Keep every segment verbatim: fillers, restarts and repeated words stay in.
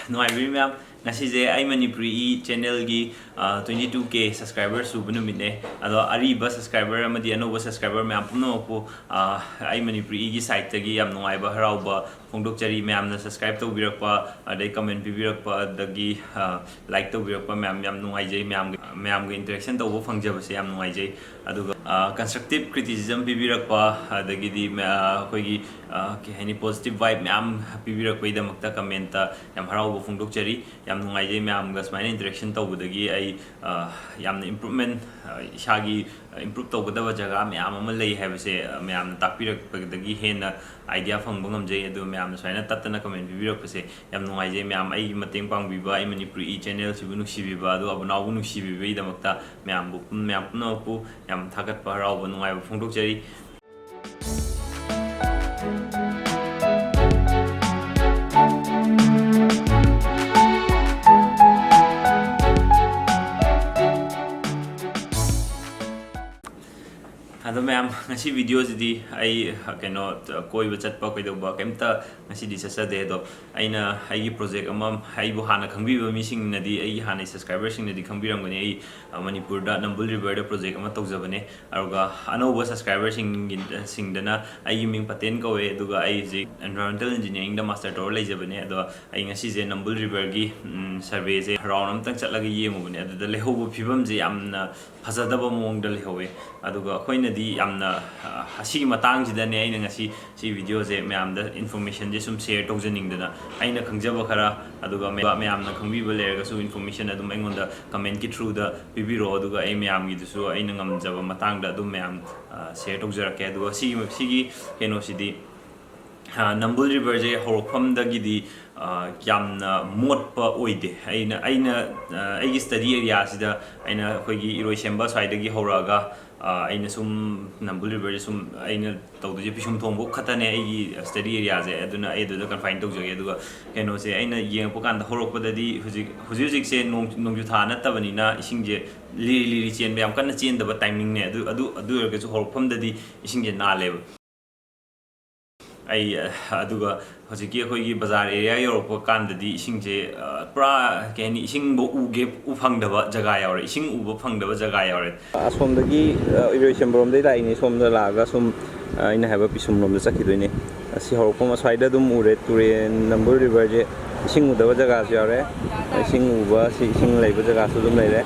ꯅꯨꯡꯉꯥꯏꯕꯤꯔꯤ ꯃꯌꯥꯝ? ꯉꯁꯤꯁꯦ ꯑꯩ ꯃꯅꯤꯄꯨꯔꯤ ꯏ ꯆꯦꯅꯦꯜꯒꯤ ꯇ꯭ꯋꯦꯟꯇꯤ ꯇꯨ ꯀꯦ ꯁꯕꯁꯀ꯭ꯔꯥꯏꯕꯔ ꯁꯨꯕ ꯅꯨꯃꯤꯠꯅꯦ꯫ ꯑꯗꯣ ꯑꯔꯤꯕ ꯁꯕꯁꯀ꯭ꯔꯥꯏꯕꯔ ꯑꯃꯗꯤ ꯑꯅꯧꯕ ꯁꯕꯁꯀ꯭ꯔꯥꯏꯕꯔ ꯃꯌꯥꯝ ꯄꯨꯝꯅꯃꯛꯄꯨ, ꯑ, ꯑꯩ ꯃꯅꯤꯄꯨꯔꯤ ꯏꯒꯤ ꯁꯥꯏꯠꯇꯒꯤ ꯌꯥꯝ ꯅꯨꯡꯉꯥꯏꯕ ꯍꯔꯥꯎꯕ ꯐꯣꯡꯗꯣꯛꯆꯔꯤ꯫ ꯃꯌꯥꯝꯅ ꯁꯕꯁꯀ꯭ꯔꯥꯏꯕ ꯇꯧꯕꯤꯔꯛꯄ, ꯑꯗꯩ ꯀꯃꯦꯟ ꯄꯤꯕꯤꯔꯛꯄ, ꯑꯗꯒꯤ, ꯑ, ꯂꯥꯏꯛ ꯇꯧꯕꯤꯔꯛꯄ ꯃꯌꯥꯝ ꯌꯥꯝ ꯅꯨꯡꯉꯥꯏꯖꯩ꯫ ꯃꯌꯥꯝꯒ, ꯃꯌꯥꯝꯒ ꯏꯟꯇꯔꯦꯛꯁꯟ ꯇꯧꯕ ꯐꯪꯖꯕꯁꯦ ꯌꯥꯝ ꯅꯨꯡꯉꯥꯏꯖꯩ꯫ ꯑꯗꯨꯒ, ꯑ, ꯀꯟꯁꯇ꯭ꯔꯛꯇꯤꯞ ꯀ꯭ꯔꯤꯇꯤꯁꯤꯖꯝ ꯄꯤꯕꯤꯔꯛꯄ, ꯑꯗꯒꯤꯗꯤ ꯃ-, ꯑ, ꯑꯩꯈꯣꯏꯒꯤ, ꯑ, ꯀꯩ ꯍꯥꯏꯅꯤ, ꯄꯣꯖꯤꯇꯤꯞ ꯚꯥꯏꯕ ꯃꯌꯥꯝ ꯄꯤꯕꯤꯔꯛꯄꯒꯤꯗꯃꯛꯇ ꯀꯃꯦꯟꯇ ꯌꯥꯝ ꯍꯔꯥꯎꯕ ꯐꯣꯡꯗꯣꯛꯆꯔꯤ꯫ ꯌꯥꯝ ꯅꯨꯡꯉꯥꯏꯖꯩ ꯃꯌꯥꯝꯒ ꯁꯨꯃꯥꯏꯅ ꯏꯟꯇꯔꯦꯛꯁꯟ ꯇꯧꯕꯗꯒꯤ꯫ ꯑꯩ, ꯑ, ꯌꯥꯝꯅ ꯏꯝꯄ꯭ꯔꯨꯞꯃꯦꯟ, ꯑ, ꯏꯁꯥꯒꯤ, ꯑ, ꯏꯝꯄ꯭ꯔꯨꯞ ꯇꯧꯒꯗꯕ ꯖꯒꯥ ꯃꯌꯥꯝ ꯑꯃ ꯂꯩ ꯍꯥꯏꯕꯁꯦ, ꯑ, ꯃꯌꯥꯝꯅ ꯇꯥꯛꯄꯤꯔꯛꯄꯗꯒꯤ ꯍꯦꯟꯅ ꯑꯥꯏꯗꯤꯌꯥ ꯐꯪꯕ ꯉꯝꯖꯩ꯫ ꯑꯗꯨ ꯃꯌꯥꯝꯅ ꯁꯨꯃꯥꯏꯅ ꯇꯠꯇꯅ ꯀꯃꯦꯟ ꯄꯤꯕꯤꯔꯛꯄꯁꯦ ꯌꯥꯝ ꯅꯨꯡꯉꯥꯏꯖꯩ꯫ ꯃꯌꯥꯝ ꯑꯩꯒꯤ ꯃꯇꯦꯡ ꯄꯥꯡꯕꯤꯕ, ꯑꯩ ꯃꯅꯤꯄꯨꯔꯤ ꯏ ꯆꯦꯅꯦꯜꯁꯤꯕꯨ ꯅꯨꯡꯁꯤꯕꯤꯕ, ꯑꯗꯨꯒ ꯑꯕꯨꯅꯥꯎꯕꯨ ꯅꯨꯡꯁꯤꯕꯤꯕꯒꯤꯗꯃꯛꯇ ꯃꯌꯥꯝꯕꯨ, ꯃꯌꯥꯝ ꯄꯨꯝꯅꯃꯛꯄꯨ ꯌꯥꯝ ꯊꯥꯒꯠꯄ, ꯍꯔꯥꯎꯕ, ꯅꯨꯡꯉꯥꯏꯕ ꯐꯣꯡꯗꯣꯛꯆꯔꯤ꯫ ꯑꯗꯣ ꯃꯌꯥꯝ, ꯉꯁꯤ ꯚꯤꯗꯤꯑꯣꯁꯤꯗꯤ ꯑꯩ, ꯀꯩꯅꯣ, ꯀꯣꯏꯕ ꯆꯠꯄ ꯀꯩꯗꯧꯕ ꯀꯩꯝꯇ ꯉꯁꯤꯗꯤ ꯆꯠꯆꯗꯦ꯫ ꯑꯗꯣ ꯑꯩꯅ ꯑꯩꯒꯤ ꯄ꯭ꯔꯣꯖꯦꯛ ꯑꯃ, ꯑꯩꯕꯨ ꯍꯥꯟꯅ ꯈꯪꯕꯤꯕ ꯃꯤꯁꯤꯡꯅꯗꯤ, ꯑꯩꯒꯤ ꯍꯥꯟꯅꯒꯤ ꯁꯕꯁꯀ꯭ꯔꯥꯏꯕꯔꯁꯤꯡꯅꯗꯤ ꯈꯪꯕꯤꯔꯝꯒꯅꯤ꯫ ꯑꯩ, ꯑ, ꯃꯅꯤꯄꯨꯔꯗ ꯅꯝꯕꯨꯜ ꯔꯤꯚꯔꯗ ꯄ꯭ꯔꯣꯖꯦꯛ ꯑꯃ ꯇꯧꯖꯕꯅꯦ꯫ ꯑꯗꯨꯒ ꯑꯅꯧꯕ ꯁꯕꯁꯀ꯭ꯔꯥꯏꯕꯔꯁꯤꯡꯒꯤ-, ꯁꯤꯡꯗꯅ ꯑꯩꯒꯤ ꯃꯤꯡ ꯄꯇꯦꯟ ꯀꯧꯋꯦ, ꯑꯗꯨꯒ ꯑꯩ ꯍꯧꯖꯤꯛ ꯑꯦꯟꯚꯥꯏꯔꯣꯟꯃꯦꯟꯇꯦꯜ ꯏꯟꯖꯤꯅꯤꯌꯥꯔꯤꯡꯗ ꯃꯥꯁꯇꯔ ꯇꯧꯔ ꯂꯩꯖꯕꯅꯦ꯫ ꯑꯗꯣ ꯑꯩ ꯉꯁꯤꯁꯦ ꯅꯝꯕꯨꯜ ꯔꯤꯚꯔꯒꯤ, ꯎꯝ, ꯁꯔꯚꯦꯁꯦ ꯔꯥꯎꯟ ꯑꯃꯇꯪ ꯆꯠꯂꯒ ꯌꯦꯡꯉꯨꯕꯅꯦ꯫ ꯑꯗꯨꯗ ꯂꯩꯍꯧꯕ ꯐꯤꯕꯝꯁꯦ ꯌꯥꯝꯅ ꯐꯖꯗꯕ ꯃꯑꯣꯡꯗ ꯂꯩꯍꯧꯋꯦ꯫ ꯑꯗꯨꯒ ꯑꯩꯈꯣꯏꯅꯗꯤ ꯌꯥꯝꯅ, ꯑ, ꯑꯁꯤꯒꯤ ꯃꯇꯥꯡꯁꯤꯗꯅꯦ ꯑꯩꯅ ꯉꯁꯤ ꯁꯤ ꯚꯤꯗꯤꯑꯣꯁꯦ ꯃꯌꯥꯝꯗ ꯏꯟꯐꯣꯔꯃꯦꯁꯟꯁꯦ ꯁꯨꯝ ꯁꯦꯌꯔ ꯇꯧꯖꯅꯤꯡꯗꯅ, ꯑꯩꯅ ꯈꯪꯖꯕ ꯈꯔ, ꯑꯗꯨꯒ ꯃꯌꯥꯝ, ꯃꯌꯥꯝꯅ ꯈꯪꯕꯤꯕ ꯂꯩꯔꯒꯁꯨ ꯏꯟꯐꯣꯔꯃꯦꯁꯟ ꯑꯗꯨꯝ ꯑꯩꯉꯣꯟꯗ ꯀꯃꯦꯟꯠꯀꯤ ꯊ꯭ꯔꯨꯗ ꯄꯤꯕꯤꯔꯛꯑꯣ, ꯑꯗꯨꯒ ꯑꯩ ꯃꯌꯥꯝꯒꯤꯗꯨꯁꯨ ꯑꯩꯅ ꯉꯝꯖꯕ ꯃꯇꯥꯡꯗ ꯑꯗꯨꯝ ꯃꯌꯥꯝ, ꯑ, ꯁꯦꯌꯔ ꯇꯧꯖꯔꯛꯀꯦ꯫ ꯑꯗꯨꯒ ꯁꯤꯒꯤ, ꯁꯤꯒꯤ ꯀꯩꯅꯣꯁꯤꯗꯤ, ꯑ, ꯅꯝꯕꯨꯜ ꯔꯤꯚꯔꯁꯦ ꯍꯧꯔꯛꯐꯝꯗꯒꯤꯗꯤ, ꯑ, ꯌꯥꯝꯅ ꯃꯣꯠꯄ ꯑꯣꯏꯗꯦ꯫ ꯑꯩꯅ, ꯑꯩꯅ, ꯑ, ꯑꯩꯒꯤ ꯁ꯭ꯇꯗꯤ ꯑꯦꯔꯤꯌꯥꯁꯤꯗ ꯑꯩꯅ ꯑꯩꯈꯣꯏꯒꯤ ꯏꯔꯣꯏꯁꯦꯝꯕ ꯁ꯭ꯋꯥꯏꯗꯒꯤ ꯍꯧꯔꯛꯑꯒ, ꯑ, ꯑꯩꯅ ꯁꯨꯝ ꯅꯝꯕꯨꯜ ꯔꯤꯚꯔꯁꯦ ꯁꯨꯝ ꯑꯩꯅ ꯇꯧꯗꯣꯏꯁꯦ ꯄꯤꯁꯨꯝ ꯊꯣꯡꯕ ꯈꯛꯇꯅꯦ ꯑꯩꯒꯤ ꯁ꯭ꯇꯗꯤ ꯑꯦꯔꯤꯌꯥꯁꯦ꯫ ꯑꯗꯨꯅ ꯑꯩ ꯑꯗꯨꯗ ꯀꯟꯐꯥꯏꯟ ꯇꯧꯖꯒꯦ꯫ ꯑꯗꯨꯒ ꯀꯩꯅꯣꯁꯦ ꯑꯩꯅ ꯌꯦꯡꯉꯛꯄ ꯀꯥꯟꯗ ꯍꯧꯔꯛꯄꯗꯗꯤ ꯍꯧꯖꯤꯛ, ꯍꯧꯖꯤꯛ ꯍꯧꯖꯤꯛꯁꯦ ꯅꯣꯡ, ꯅꯣꯡꯖꯨ ꯊꯥ ꯅꯠꯇꯕꯅꯤꯅ ꯏꯁꯤꯡꯁꯦ ꯂꯤꯔꯤ ꯂꯤꯔꯤ ꯆꯦꯟꯕ, ꯌꯥꯝ ꯀꯟꯅ ꯆꯦꯟꯗꯕ ꯇꯥꯏꯃꯤꯡꯅꯦ꯫ ꯑꯗꯨ, ꯑꯗꯨ, ꯑꯗꯨ ꯑꯣꯏꯔꯒꯁꯨ ꯍꯧꯔꯛꯐꯝꯗꯗꯤ ꯏꯁꯤꯡꯁꯦ ꯅꯥꯜꯂꯦꯕ꯫ ꯑꯩ ꯑꯗꯨꯒ ꯍꯧꯖꯤꯛꯀꯤ ꯑꯩꯈꯣꯏꯒꯤ ꯕꯖꯥꯔ ꯑꯦꯔꯤꯌꯥ ꯌꯧꯔꯛꯄ ꯀꯥꯟꯗꯗꯤ ꯏꯁꯤꯡꯁꯦ, ꯑ, ꯄꯨꯔꯥ, ꯀꯩ ꯍꯥꯏꯅꯤ, ꯏꯁꯤꯡꯐꯧ ꯎꯒꯦ ꯎ ꯐꯪꯗꯕ ꯖꯒꯥ ꯌꯥꯎꯔꯦ, ꯏꯁꯤꯡ ꯎꯕ ꯐꯪꯗꯕ ꯖꯒꯥ ꯌꯥꯎꯔꯦ꯫ ꯑꯁꯣꯝꯗꯒꯤ, ꯑ, ꯏꯔꯣꯏꯁꯦꯝꯕꯔꯣꯝꯗꯒꯤ ꯂꯥꯛꯏꯅꯦ꯫ ꯁꯣꯝꯗ ꯂꯥꯛꯑꯒ ꯁꯨꯝ, ꯑ, ꯑꯩꯅ ꯍꯥꯏꯕ ꯄꯤꯁꯨꯝꯂꯣꯝꯗ ꯆꯠꯈꯤꯗꯣꯏꯅꯦ꯫ ꯑꯁꯤ ꯍꯧꯔꯛꯐꯝ ꯑꯁ꯭ꯋꯥꯏꯗ ꯑꯗꯨꯝ ꯎꯔꯦ, ꯇꯨꯔꯦꯟ, ꯅꯝꯕꯨꯜ ꯔꯤꯚꯔꯁꯦ꯫ ꯏꯁꯤꯡ ꯎꯗꯕ ꯖꯒꯥꯁꯨ ꯌꯥꯎꯔꯦ꯫ ꯏꯁꯤꯡ ꯎꯕ, ꯁꯤ ꯏꯁꯤꯡ ꯂꯩꯕ ꯖꯒꯥꯁꯨ ꯑꯗꯨꯝ ꯂꯩꯔꯦ꯫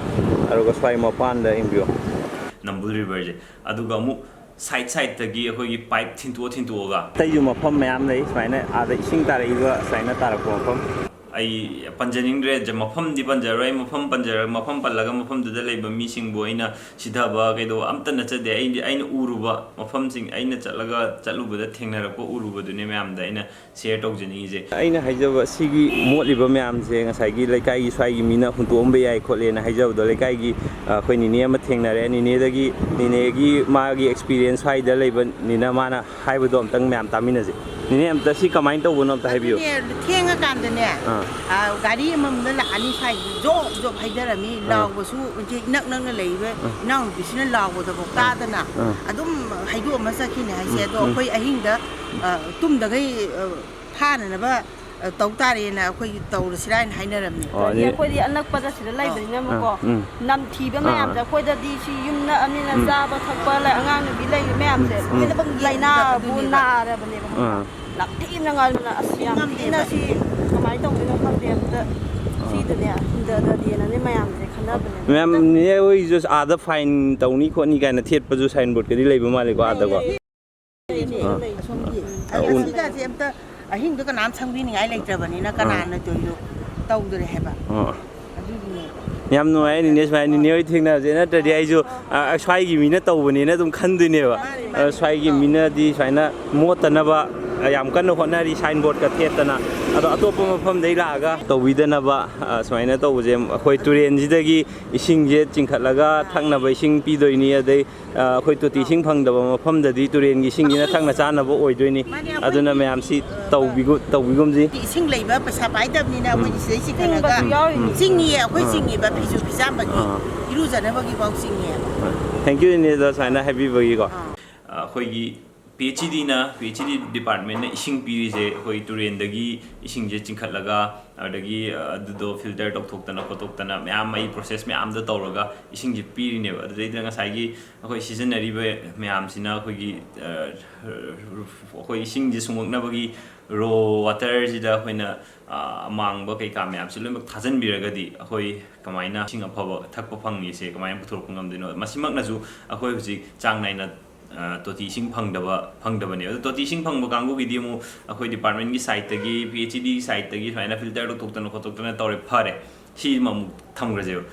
ꯑꯗꯨꯒ ꯁ꯭ꯋꯥꯏ ꯃꯄꯥꯟꯗ ꯌꯦꯡꯕꯤꯌꯣ꯫ ꯅꯝꯕꯨꯜ ꯔꯤꯚꯔꯁꯦ꯫ ꯑꯗꯨꯒ ꯑꯃꯨꯛ ꯁꯥꯏꯠ ꯁꯥꯏꯠꯇꯒꯤ ꯑꯩꯈꯣꯏꯒꯤ ꯄꯥꯏꯞ ꯊꯤꯟꯇꯣꯛꯑ ꯊꯤꯟꯇꯣꯛꯑꯒ꯫ ꯑꯇꯩꯁꯨ ꯃꯐꯝ ꯃꯌꯥꯝ ꯂꯩ ꯁꯨꯃꯥꯏꯅ, ꯑꯥꯗ ꯏꯁꯤꯡ ꯇꯥꯔꯛꯏꯕ ꯁꯨꯃꯥꯏꯅ ꯇꯥꯔꯛꯄ ꯃꯐꯝ꯫ ꯑꯩ ꯄꯟꯖꯅꯤꯡꯗ꯭ꯔꯦ, ꯖ-, ꯃꯐꯝꯗꯤ ꯄꯟꯖꯔꯣꯏ꯫ ꯃꯐꯝ ꯄꯟꯖꯔ-, ꯃꯐꯝ ꯄꯜꯂꯒ ꯃꯐꯝꯗꯨꯗ ꯂꯩꯕ ꯃꯤꯁꯤꯡꯕꯨ ꯑꯩꯅ ꯁꯤꯊꯕ ꯀꯩꯗꯧꯕ ꯑꯝꯇ ꯅꯠꯆꯗꯦ꯫ ꯑꯩꯗꯤ ꯑꯩꯅ ꯎꯔꯨꯕ ꯃꯐꯝꯁꯤꯡ, ꯑꯩꯅ ꯆꯠꯂꯒ, ꯆꯠꯂꯨꯕꯗ ꯊꯦꯡꯅꯔꯛꯄ, ꯎꯔꯨꯕꯗꯨꯅꯦ ꯃꯌꯥꯝꯗ ꯑꯩꯅ ꯁꯤꯌꯔ ꯇꯧꯖꯅꯤꯡꯉꯤꯁꯦ꯫ ꯑꯩꯅ ꯍꯥꯏꯖꯕ ꯁꯤꯒꯤ ꯃꯣꯠꯂꯤꯕ ꯃꯌꯥꯝꯁꯦ ꯉꯁꯥꯏꯒꯤ ꯂꯩꯀꯥꯏꯒꯤ ꯁ꯭ꯋꯥꯏꯒꯤ ꯃꯤꯅ ꯍꯨꯟꯇꯣꯛꯑꯝꯕ ꯌꯥꯏ ꯈꯣꯠꯂꯦꯅ ꯍꯥꯏꯖꯕꯗꯣ, ꯂꯩꯀꯥꯏꯒꯤ, ꯑ, ꯑꯩꯈꯣꯏ ꯅꯤꯅꯦ ꯑꯃ ꯊꯦꯡꯅꯔꯦ꯫ ꯅꯤꯅꯦꯗꯒꯤ, ꯅꯤꯅꯦꯒꯤ ꯃꯥꯒꯤ ꯑꯦꯛꯁꯄꯤꯔꯤꯌꯦꯟꯁ ꯁ꯭ꯋꯥꯏꯗ ꯂꯩꯕꯅꯤꯅ ꯃꯥꯅ ꯍꯥꯏꯕꯗꯣ ꯑꯝꯇꯪ ꯃꯌꯥꯝ ꯇꯥꯃꯤꯟꯅꯁꯦ꯫ ꯅꯤꯅꯦ, ꯑꯝꯇ ꯁꯤ ꯀꯃꯥꯏꯅ ꯇꯧꯕꯅꯣ ꯑꯝꯇ ꯍꯥꯏꯕꯤꯌꯨ꯫ ꯑꯗꯨꯅꯦ, ꯊꯦꯡꯉꯀꯥꯟꯗꯅꯦ, ꯑꯥ꯫ ꯑ, ꯒꯥꯔꯤ ꯑꯃꯃꯝꯗ ꯂꯥꯛꯑꯅꯤ ꯁ꯭ꯋꯥꯏꯁꯤꯗ ꯖꯣꯞ ꯖꯣꯞ ꯍꯩꯊꯔꯝꯃꯤ, ꯑꯥ꯫ ꯂꯥꯎꯕꯁꯨ ꯍꯧꯖꯤꯛ ꯏꯅꯛ ꯅꯛꯅ ꯂꯩꯔꯤꯕ ꯑꯥ꯫ ꯏꯅꯥꯎꯅꯨꯄꯤꯁꯤꯅ ꯂꯥꯎꯕꯗꯐꯥꯎ ꯑꯥ꯫ ꯇꯥꯗꯅ ꯑꯥ꯫ ꯑꯗꯨꯝ ꯍꯩꯗꯣꯛꯑꯝꯃ ꯆꯠꯈꯤꯅꯦ ꯍꯥꯏꯁꯦ꯫ ꯎꯝ, ꯑꯗꯣ ꯎꯝ꯫ ꯑꯩꯈꯣꯏ ꯑꯍꯤꯡꯗ, ꯑ, ꯇꯨꯝꯗꯈꯩ, ꯑ, ꯐꯥꯅꯅꯕ, ꯑ, ꯇꯧ ꯇꯥꯔꯦꯅ ꯑꯩꯈꯣꯏꯒꯤ ꯇꯧꯔꯁꯤꯔꯥ ꯍꯥꯏꯅ ꯍꯥꯏꯅꯔꯝꯃꯦ꯫ ꯑꯣ, ꯍꯥꯏꯗꯤ ꯑꯅꯤ- ꯑꯩꯈꯣꯏꯗꯤ ꯑꯅꯛꯄꯗ ꯁꯤꯗ ꯂꯩꯕꯅꯤꯅꯀꯣ, ꯑꯥ, ꯎꯝ꯫ ꯅꯝꯊꯤꯕ ꯑꯥ, ꯃꯌꯥꯝꯁꯦ ꯑꯥ꯫ ꯑꯩꯈꯣꯏꯗꯗꯤ ꯁꯤ ꯌꯨꯝ ꯅꯛꯑꯃꯤꯅ ꯎꯝ꯫ ꯆꯥꯕ ꯊꯛꯄ ꯂꯩ, ꯑꯉꯥꯡ ꯅꯨꯄꯤ ꯂꯩꯔꯤ ꯃꯌꯥꯝꯁꯦ ꯎꯝ, ꯎꯝ꯫ ꯂꯣꯏꯅꯃꯛ ꯂꯥꯏꯅꯥꯕꯨ ꯑꯗꯨꯅꯦꯕ꯫ ꯅꯥꯔꯕꯅꯦꯕ, ꯈꯪꯕ꯭ꯔꯥ? ꯑꯥ꯫ ꯌꯥꯝ ꯊꯤꯅ ꯉꯥꯡꯗꯅ ꯑꯁ ꯌꯥꯝ ꯉꯝꯗꯦꯕ꯫ ꯊꯤꯅ ꯁꯤ ꯀꯃꯥꯏꯅ ꯇꯧꯗꯣꯏꯅꯣ ꯈꯪꯗꯦ꯫ ꯑꯝꯇ ꯑꯥ꯫ ꯁꯤꯗꯅꯦ ꯍꯟꯊꯗꯗꯦꯅꯅꯦ ꯃꯌꯥꯝꯁꯦ ꯈꯟꯅꯕꯅꯦꯕ꯫ ꯃꯌꯥꯝ, ꯅꯦ ꯍꯣꯏꯁꯨ ꯑꯥꯗ ꯐꯥꯏꯟ ꯇꯧꯅꯤ ꯈꯣꯠꯅꯤ ꯀꯥꯏꯅ ꯊꯦꯠꯄꯁꯨ ꯁꯥꯏꯟ ꯕꯣꯔꯗꯀꯗꯤ ꯂꯩꯕ ꯃꯥꯜꯂꯦꯀꯣ, ꯑꯥꯗꯀꯣ? ꯂꯩꯌꯦ, ꯑꯥ꯫ ꯂꯩꯌꯦ, ꯑꯁꯣꯝꯒꯤ꯫ ꯑꯥ, ꯑꯗꯣ ꯎ- ꯑꯁꯤꯒꯁꯦ ꯑꯝꯇ ꯑꯍꯤꯡꯗ ꯀꯅꯥꯝ ꯁꯪꯕꯤꯅꯤꯡꯉꯥꯏ ꯂꯩꯇ꯭ꯔꯕꯅꯤꯅ ꯑꯥ꯫ ꯀꯅꯥꯅ ꯇꯧꯔꯤꯅꯣ? ꯇꯧꯗꯔꯦ ꯍꯥꯏꯕ꯫ ꯑꯥ꯫ ꯑꯗꯨꯒꯤꯅꯦ꯫ ꯌꯥꯝ ꯅꯨꯡꯉꯥꯏ ꯅꯤꯅꯦ, ꯁꯨꯃꯥꯏꯅ ꯅꯤꯅꯦ ꯍꯣꯏ ꯊꯦꯡꯅꯕꯁꯦ꯫ ꯅꯠꯇ꯭ꯔꯗꯤ ꯑꯩꯁꯨ, ꯑꯥ, ꯁ꯭ꯋꯥꯏꯒꯤ ꯃꯤꯅ ꯇꯧꯕꯅꯦꯅ ꯑꯗꯨꯝ ꯈꯟꯗꯣꯏꯅꯦꯕ꯫ ꯃꯥꯅꯦ, ꯃꯥꯅꯦ꯫ ꯑꯥ, ꯁ꯭ꯋꯥꯏꯒꯤ ꯑꯥ꯫ ꯃꯤꯅꯗꯤ ꯁꯨꯃꯥꯏꯅ ꯃꯣꯠꯇꯅꯕ, ꯑꯥ, ꯌꯥꯝ ꯀꯟꯅ ꯍꯣꯠꯅꯔꯤ, ꯁꯥꯏꯟ ꯕꯣꯔꯗꯀ ꯊꯦꯠꯇꯅ꯫ ꯑꯗꯣ ꯑꯇꯣꯞꯄ ꯃꯐꯝꯗꯩ ꯂꯥꯛꯑꯒ ꯇꯧꯕꯤꯗꯅꯕ, ꯑꯥ, ꯁꯨꯃꯥꯏꯅ ꯇꯧꯕꯁꯦ꯫ ꯑꯩꯈꯣꯏ ꯇꯨꯔꯦꯟꯁꯤꯗꯒꯤ ꯏꯁꯤꯡꯁꯦ ꯆꯤꯡꯈꯠꯂꯒ ꯊꯛꯅꯕ ꯏꯁꯤꯡ ꯄꯤꯗꯣꯏꯅꯤ, ꯑꯗꯩ ꯑ, ꯑꯩꯈꯣꯏ ꯇꯣꯇꯤ ꯏꯁꯤꯡ ꯐꯪꯗꯕ ꯃꯐꯝꯗꯗꯤ ꯇꯨꯔꯦꯟꯒꯤ ꯏꯁꯤꯡꯁꯤꯅ ꯊꯛꯅ ꯆꯥꯅꯕ ꯑꯣꯏꯗꯣꯏꯅꯤ꯫ ꯃꯥꯅꯦ, ꯑꯗꯨꯅ ꯑꯩꯈꯣꯏꯒꯤ, ꯃꯌꯥꯝꯁꯤ ꯑ, ꯇꯧꯕꯤꯒꯨ-, ꯇꯧꯕꯤꯒꯨꯝꯁꯤ꯫ ꯏꯁꯤꯡ ꯂꯩꯕ ꯄꯩꯁꯥ ꯄꯥꯏꯗꯕꯅꯤꯅ ꯎꯝ꯫ ꯑꯩꯈꯣꯏꯒꯤ ꯁꯤꯗꯩ ꯆꯤꯡꯈꯠꯂꯒ ꯆꯤꯡꯕꯁꯨ ꯌꯥꯎꯔꯤꯅꯤ꯫ ꯆꯤꯡꯉꯤꯌꯦ, ꯑꯩꯈꯣꯏ ꯑꯥ꯫ ꯆꯤꯡꯉꯤꯕ ꯐꯤꯁꯨ ꯐꯤꯖꯥꯝꯕꯒꯤ, ꯑꯥ꯫ ꯏꯔꯨꯖꯅꯕꯒꯤꯐꯥꯎ ꯆꯤꯡꯉꯦ꯫ ꯑꯥ꯫ Thank you, ꯏꯅꯦꯗ, ꯁꯨꯃꯥꯏꯅ ꯍꯥꯏꯕꯤꯕꯒꯤꯀꯣ꯫ ꯑꯥ꯫ ꯑ, ꯑꯩꯈꯣꯏꯒꯤ PhD ꯅ, PhD department ꯅ ꯏꯁꯤꯡ ꯄꯤꯔꯤꯁꯦ ꯑꯩꯈꯣꯏ ꯇꯨꯔꯦꯟꯗꯒꯤ ꯏꯁꯤꯡꯁꯦ ꯆꯤꯡꯈꯠꯂꯒ, ꯑꯗꯒꯤ, ꯑ, ꯑꯗꯨꯗꯣ filter ꯇꯧꯊꯣꯛꯇꯅ ꯈꯣꯠꯇꯣꯛꯇꯅ ꯃꯌꯥꯝ, ꯑꯩ process ꯃꯌꯥꯝꯗ ꯇꯧꯔꯒ ꯏꯁꯤꯡꯁꯦ ꯄꯤꯔꯤꯅꯦꯕ꯫ ꯑꯗꯨꯗꯩꯗ ꯉꯁꯥꯏꯒꯤ ꯑꯩꯈꯣꯏ ꯁꯤꯖꯤꯟꯅꯔꯤꯕ ꯃꯌꯥꯝꯁꯤꯅ ꯑꯩꯈꯣꯏꯒꯤ, ꯑ, ꯑꯩꯈꯣꯏ ꯏꯁꯤꯡꯁꯦ ꯁꯨꯡꯉꯛꯅꯕꯒꯤ raw water ꯁꯤꯗ ꯑꯩꯈꯣꯏꯅ, ꯑ, ꯑꯃꯥꯡꯕ ꯀꯩꯀꯥ ꯃꯌꯥꯝꯁꯦ ꯂꯣꯏꯅꯃꯛ ꯊꯥꯖꯤꯟꯕꯤꯔꯒꯗꯤ ꯑꯩꯈꯣꯏ ꯀꯃꯥꯏꯅ ꯏꯁꯤꯡ ꯑꯐꯕ ꯊꯛꯄ ꯐꯪꯉꯤꯁꯦ ꯀꯃꯥꯏꯅ ꯄꯨꯊꯣꯔꯛꯄ ꯉꯝꯗꯣꯏꯅꯣ? ꯃꯁꯤꯃꯛꯅꯁꯨ ꯑꯩꯈꯣꯏ ꯍꯧꯖꯤꯛ ꯆꯥꯡ ꯅꯥꯏꯅ ꯑ, ꯇꯣꯇꯤ ꯏꯁꯤꯡ ꯐꯪꯗꯕ, ꯐꯪꯗꯕꯅꯦꯕ꯫ ꯑꯗꯣ ꯇꯣꯇꯤ ꯏꯁꯤꯡ ꯐꯪꯕ ꯀꯥꯡꯕꯨꯒꯤꯗꯤ ꯑꯃꯨꯛ ꯑꯩꯈꯣꯏ department ꯀꯤ side ꯇꯒꯤ, PhD side ꯇꯒꯤ ꯁꯨꯃꯥꯏꯅ filter ꯇꯧꯊꯣꯛꯇꯅ ꯈꯣꯠꯇꯣꯛꯇꯅ ꯇꯧꯔꯦ, ꯐꯔꯦ꯫ ꯁꯤꯃ ꯑꯃꯨꯛ ꯊꯝꯈ꯭ꯔꯁꯦꯕ꯫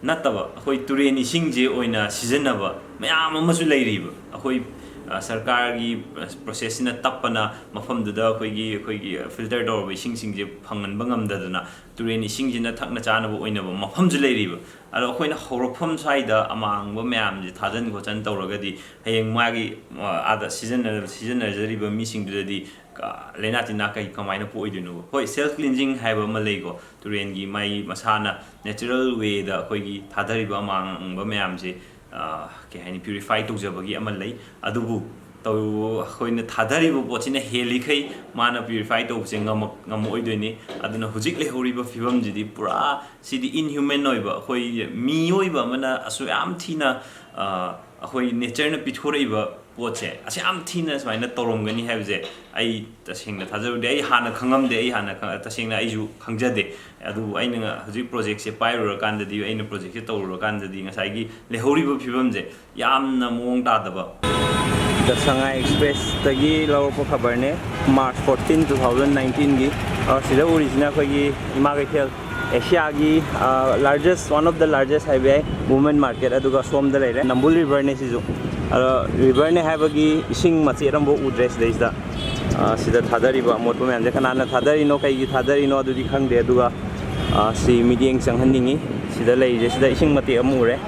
ꯅꯠꯇꯕ, ꯑꯩꯈꯣꯏ ꯇꯨꯔꯦꯟ ꯏꯁꯤꯡꯁꯦ ꯑꯣꯏꯅ ꯁꯤꯖꯤꯟꯅꯕ ꯃꯌꯥꯝ ꯑꯃꯁꯨ ꯂꯩꯔꯤꯕ꯫ ꯑꯩꯈꯣꯏ, ꯑ, ꯁꯔꯀꯥꯔꯒꯤ, ꯑ, process ꯁꯤꯅ ꯇꯞꯄꯅ ꯃꯐꯝꯗꯨꯗ ꯑꯩꯈꯣꯏꯒꯤ, ꯑꯩꯈꯣꯏꯒꯤ, ꯑ, filter ꯇꯧꯔꯕ ꯏꯁꯤꯡꯁꯤꯡꯁꯦ ꯐꯪꯍꯟꯕ ꯉꯝꯗꯗꯅ ꯇꯨꯔꯦꯟ ꯏꯁꯤꯡꯁꯤꯅ ꯊꯛꯅ ꯆꯥꯅꯕ ꯑꯣꯏꯅꯕ ꯃꯐꯝꯁꯨ ꯂꯩꯔꯤꯕ꯫ ꯑꯗꯣ ꯑꯩꯈꯣꯏꯅ ꯍꯧꯔꯛꯐꯝ ꯁ꯭ꯋꯥꯏꯗ ꯑꯃꯥꯡꯕ ꯃꯌꯥꯝꯁꯦ ꯊꯥꯖꯟ ꯈꯣꯠꯆꯟ ꯇꯧꯔꯒꯗꯤ ꯍꯌꯦꯡ ꯃꯥꯒꯤ, ꯑ, ꯑꯥꯗ ꯁꯤꯖꯤꯟꯅ-, ꯁꯤꯖꯤꯟꯅꯖꯔꯤꯕ ꯃꯤꯁꯤꯡꯗꯨꯗꯗꯤ ꯀ-, ꯂꯩꯅꯥ ꯇꯤꯟꯅꯥ ꯀꯩ ꯀꯃꯥꯏꯅ ꯄꯣꯛꯑꯣꯏꯗꯣꯏꯅꯣꯕ? ꯍꯣꯏ, self cleansing ꯍꯥꯏꯕ ꯑꯃ ꯂꯩꯀꯣ, ꯇꯨꯔꯦꯟꯒꯤ ꯃꯩ ꯃꯁꯥꯅ natural way ꯗ ꯑꯩꯈꯣꯏꯒꯤ ꯊꯥꯗꯔꯤꯕ ꯑꯃꯥꯡꯕ ꯃꯌꯥꯝꯁꯦ, ꯑ, ꯀꯩ ꯍꯥꯏꯅꯤ, purify ꯇꯧꯖꯕꯒꯤ ꯑꯃ ꯂꯩ꯫ ꯑꯗꯨꯕꯨ ꯇꯧ-, ꯑꯩꯈꯣꯏꯅ ꯊꯥꯗꯔꯤꯕ ꯄꯣꯠꯁꯤꯅ ꯍꯦꯜꯂꯤꯈꯩ ꯃꯥꯅ purify ꯇꯧꯕꯁꯦ ꯉꯝꯃꯛ-, ꯉꯝꯃꯛꯑꯣꯏꯗꯣꯏꯅꯤ꯫ ꯑꯗꯨꯅ ꯍꯧꯖꯤꯛ ꯂꯩꯍꯧꯔꯤꯕ ꯐꯤꯕꯝꯁꯤꯗꯤ ꯄꯨꯔꯥ ꯁꯤꯗꯤ inhuman ꯑꯣꯏꯕ, ꯑꯩꯈꯣꯏ ꯃꯤꯑꯣꯏꯕ ꯑꯃꯅ ꯑꯁꯨꯛ ꯌꯥꯝ ꯊꯤꯅ, ꯑ, ꯑꯩꯈꯣꯏ nature ꯅ ꯄꯤꯊꯣꯔꯛꯏꯕ ꯄꯣꯠꯁꯦ ꯑꯁꯨꯛ ꯌꯥꯝ ꯊꯤꯅ ꯁꯨꯃꯥꯏꯅ ꯇꯧꯔꯝꯒꯅꯤ ꯍꯥꯏꯕꯁꯦ ꯑꯩ ꯇꯁꯦꯡꯅ ꯊꯥꯖꯔꯨꯗꯦ꯫ ꯑꯩ ꯍꯥꯟꯅ ꯈꯪꯉꯝꯗꯦ, ꯑꯩ ꯍꯥꯟꯅ ꯈꯪ-, ꯇꯁꯦꯡꯅ ꯑꯩꯁꯨ ꯈꯪꯖꯗꯦ꯫ ꯑꯗꯨꯕꯨ ꯑꯩꯅ ꯉ-, ꯍꯧꯖꯤꯛ project ꯁꯦ ꯄꯥꯏꯔꯨꯔꯀꯥꯟꯗꯗꯤ, ꯑꯩꯅ project ꯁꯦ ꯇꯧꯔꯨꯔꯀꯥꯟꯗꯗꯤ ꯉꯁꯥꯏꯒꯤ ꯂꯩꯍꯧꯔꯤꯕ ꯐꯤꯕꯝꯁꯦ ꯌꯥꯝꯅ ꯃꯑꯣꯡ ꯇꯥꯗꯕ꯫ The Sangai Express ꯇꯒꯤ ꯂꯧꯔꯛꯄ ꯈꯕꯔꯅꯦ, March fourteen, two thousand nineteen ꯒꯤ꯫ ꯑ, ꯁꯤꯗ ꯎꯔꯤꯁꯤꯅ ꯑꯩꯈꯣꯏꯒꯤ ꯏꯃꯥ ꯀꯩꯊꯦꯜ, ꯑꯦꯁꯤꯌꯥꯒꯤ, ꯑ, largest, one of the largest ꯍꯥꯏꯕ ꯌꯥꯏ, women market꯫ ꯑꯗꯨꯒ ꯁꯣꯝꯗ ꯂꯩꯔꯦ ꯅꯝꯕꯨꯜ river ꯅꯦ ꯁꯤꯁꯨ꯫ ꯑꯗꯣ river ꯅꯦ ꯍꯥꯏꯕꯒꯤ ꯏꯁꯤꯡ ꯃꯆꯦꯠ ꯑꯃꯐꯥꯎ ꯎꯗ꯭ꯔꯦ ꯁꯤꯗꯩꯁꯤꯗ꯫ ꯑ, ꯁꯤꯗ ꯊꯥꯗꯔꯤꯕ ꯑꯃꯣꯠꯄ ꯃꯌꯥꯝꯁꯦ ꯀꯅꯥꯅ ꯊꯥꯗꯔꯤꯅꯣ, ꯀꯩꯒꯤ ꯊꯥꯗꯔꯤꯅꯣ ꯑꯗꯨꯗꯤ ꯈꯪꯗꯦ꯫ ꯑꯗꯨꯒ, ꯑ, ꯁꯤ ꯃꯤꯠꯌꯦꯡ ꯆꯪꯍꯟꯅꯤꯡꯉꯤ꯫ ꯁꯤꯗ ꯂꯩꯔꯤꯁꯦ, ꯁꯤꯗ ꯏꯁꯤꯡ ꯃꯇꯦꯛ ꯑꯃ ꯎꯔꯦ꯫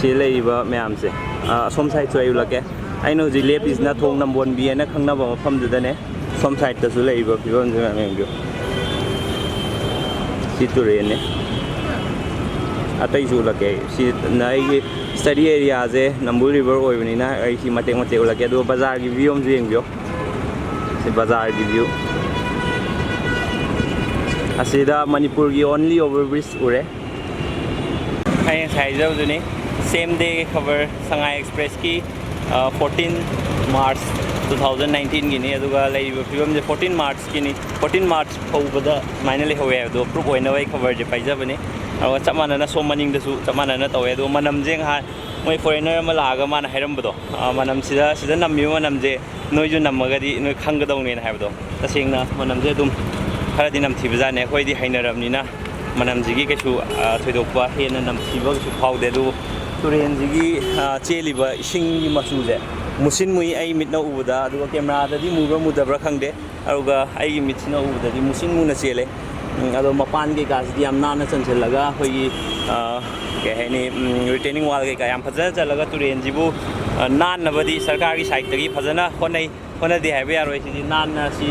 ꯁꯤ ꯂꯩꯔꯤꯕ ꯃꯌꯥꯝꯁꯦ, ꯑ, ꯑꯁꯣꯝ side ꯁꯨ ꯑꯩ ꯎꯠꯂꯛꯀꯦ꯫ ꯑꯩꯅ ꯍꯧꯖꯤꯛ ꯂꯦꯞꯄꯤꯁꯤꯅ ꯊꯣꯡ ꯅꯝꯕꯣꯟꯕꯤ ꯍꯥꯏꯅ ꯈꯪꯅꯕ ꯃꯐꯝꯗꯨꯗꯅꯦ꯫ ꯁꯣꯝ side ꯇꯁꯨ ꯂꯩꯔꯤꯕ ꯐꯤꯕꯝꯁꯦ ꯃꯌꯥꯝ ꯌꯦꯡꯕꯤꯌꯨ꯫ ꯁꯤ ꯇꯨꯔꯦꯟꯅꯦ꯫ ꯑꯇꯩꯁꯨ ꯎꯠꯂꯛꯀꯦ ꯑꯩ꯫ ꯁꯤꯅ ꯑꯩꯒꯤ ꯁ꯭ꯇꯗꯤ ꯑꯦꯔꯤꯌꯥꯁꯦ, ꯅꯝꯕꯨꯜ ꯔꯤꯚꯔ ꯑꯣꯏꯕꯅꯤꯅ ꯑꯩ ꯁꯤ ꯃꯇꯦꯛ ꯃꯇꯦꯛ ꯎꯠꯂꯛꯀꯦ꯫ ꯑꯗꯨꯒ ꯕꯖꯥꯔꯒꯤ ꯚ꯭ꯌꯨ ꯑꯃꯁꯨ ꯌꯦꯡꯕꯤꯌꯣ꯫ ꯁꯤ ꯕꯖꯥꯔꯒꯤ ꯚ꯭ꯌꯨ꯫ ꯑꯁꯤꯗ ꯃꯅꯤꯄꯨꯔꯒꯤ only overbridge ꯎꯔꯦ꯫ ꯑꯩ ꯉꯁꯥꯏ ꯍꯥꯏꯖꯕꯗꯨꯅꯤ, same day ꯈꯕꯔ, ꯁꯉꯥꯏ ꯑꯦꯛꯁꯄ꯭ꯔꯦꯁꯀꯤ ꯐꯣꯔꯇꯤꯟ ꯃꯥꯔꯆ ꯇꯨ ꯊꯥꯎꯖꯟ ꯅꯥꯏꯟꯇꯤꯟꯒꯤꯅꯤ꯫ ꯑꯗꯨꯒ ꯂꯩꯔꯤꯕ ꯐꯤꯕꯝꯁꯦ ꯐꯣꯔꯇꯤꯟ ꯃꯥꯔꯆꯀꯤꯅꯤ꯫ ꯐꯣꯔꯇꯤꯟ ꯃꯥꯔꯆ ꯍꯧꯕꯗ ꯁꯨꯃꯥꯏꯅ ꯂꯩꯍꯧꯋꯦ ꯍꯥꯏꯕꯗꯣ ꯄ꯭ꯔꯨꯞ ꯑꯣꯏꯅꯕ ꯑꯩ ꯈꯕꯔꯁꯦ ꯄꯥꯏꯖꯕꯅꯤ꯫ ꯑꯗꯨꯒ ꯆꯞ ꯃꯥꯟꯅꯅ ꯁꯣꯝ ꯃꯅꯤꯡꯗꯁꯨ ꯆꯞ ꯃꯥꯟꯅꯅ ꯇꯧꯋꯦ꯫ ꯑꯗꯨꯒ ꯃꯅꯝꯁꯦ ꯉꯥꯏꯍꯥꯛ ꯃꯣꯏ ꯐꯣꯔꯦꯟꯅꯔ ꯑꯃ ꯂꯥꯛꯑꯒ ꯃꯥꯅ ꯍꯥꯏꯔꯝꯕꯗꯣ, ꯑ, ꯃꯅꯝꯁꯤꯗ, ꯁꯤꯗ ꯅꯝꯃꯤꯕ ꯃꯅꯝꯁꯦ ꯅꯣꯏꯁꯨ ꯅꯝꯃꯒꯗꯤ ꯅꯣꯏ ꯈꯪꯒꯗꯧꯅꯦꯅ ꯍꯥꯏꯕꯗꯣ, ꯇꯁꯦꯡꯅ ꯃꯅꯝꯁꯦ ꯑꯗꯨꯝ ꯈꯔꯗꯤ ꯅꯝꯊꯤꯕꯖꯥꯠꯅꯦ꯫ ꯑꯩꯈꯣꯏꯗꯤ ꯍꯩꯅꯔꯕꯅꯤꯅ ꯃꯅꯝꯁꯤꯒꯤ ꯀꯩꯁꯨ, ꯑ, ꯊꯣꯏꯗꯣꯛꯄ ꯍꯦꯟꯅ ꯅꯝꯊꯤꯕ ꯀꯩꯁꯨ ꯐꯥꯎꯗꯦ꯫ ꯑꯗꯨꯕꯨ ꯇꯨꯔꯦꯟꯁꯤꯒꯤ, ꯑ, ꯆꯦꯜꯂꯤꯕ ꯏꯁꯤꯡꯒꯤ ꯃꯆꯨꯁꯦ ꯃꯨꯁꯤꯟ ꯃꯨꯏ ꯑꯩ ꯃꯤꯠꯅ ꯎꯕꯗ, ꯑꯗꯨꯒ ꯀꯦꯃꯦꯔꯥꯗꯗꯤ ꯃꯨꯕ꯭ꯔꯥ ꯃꯨꯗꯕ꯭ꯔꯥ ꯈꯪꯗꯦ꯫ ꯑꯗꯨꯒ ꯑꯩꯒꯤ ꯃꯤꯠꯁꯤꯅ ꯎꯕꯗꯗꯤ ꯃꯨꯁꯤꯟ ꯃꯨꯅ ꯆꯦꯜꯂꯦ꯫ ꯎꯝ, ꯑꯗꯣ ꯃꯄꯥꯟ ꯀꯩꯀꯥꯁꯤꯗꯤ ꯌꯥꯝ ꯅꯥꯟꯅ ꯆꯟꯁꯤꯜꯂꯒ ꯑꯩꯈꯣꯏꯒꯤ, ꯑ, ꯀꯩ ꯍꯥꯏꯅꯤ, ꯎꯝ, retaining wall ꯀꯩꯀꯥ ꯌꯥꯝ ꯐꯖꯅ ꯆꯜꯂꯒ ꯇꯨꯔꯦꯟꯁꯤꯕꯨ, ꯑ, ꯅꯥꯟꯅꯕꯗꯤ ꯁꯔꯀꯥꯔꯒꯤ ꯁꯥꯏꯠꯇꯒꯤ ꯐꯖꯅ ꯍꯣꯠꯅꯩ꯫ ꯍꯣꯠꯅꯗꯦ ꯍꯥꯏꯕ ꯌꯥꯔꯣꯏ꯫ ꯁꯤꯗꯤ ꯅꯥꯟꯅ ꯁꯤ,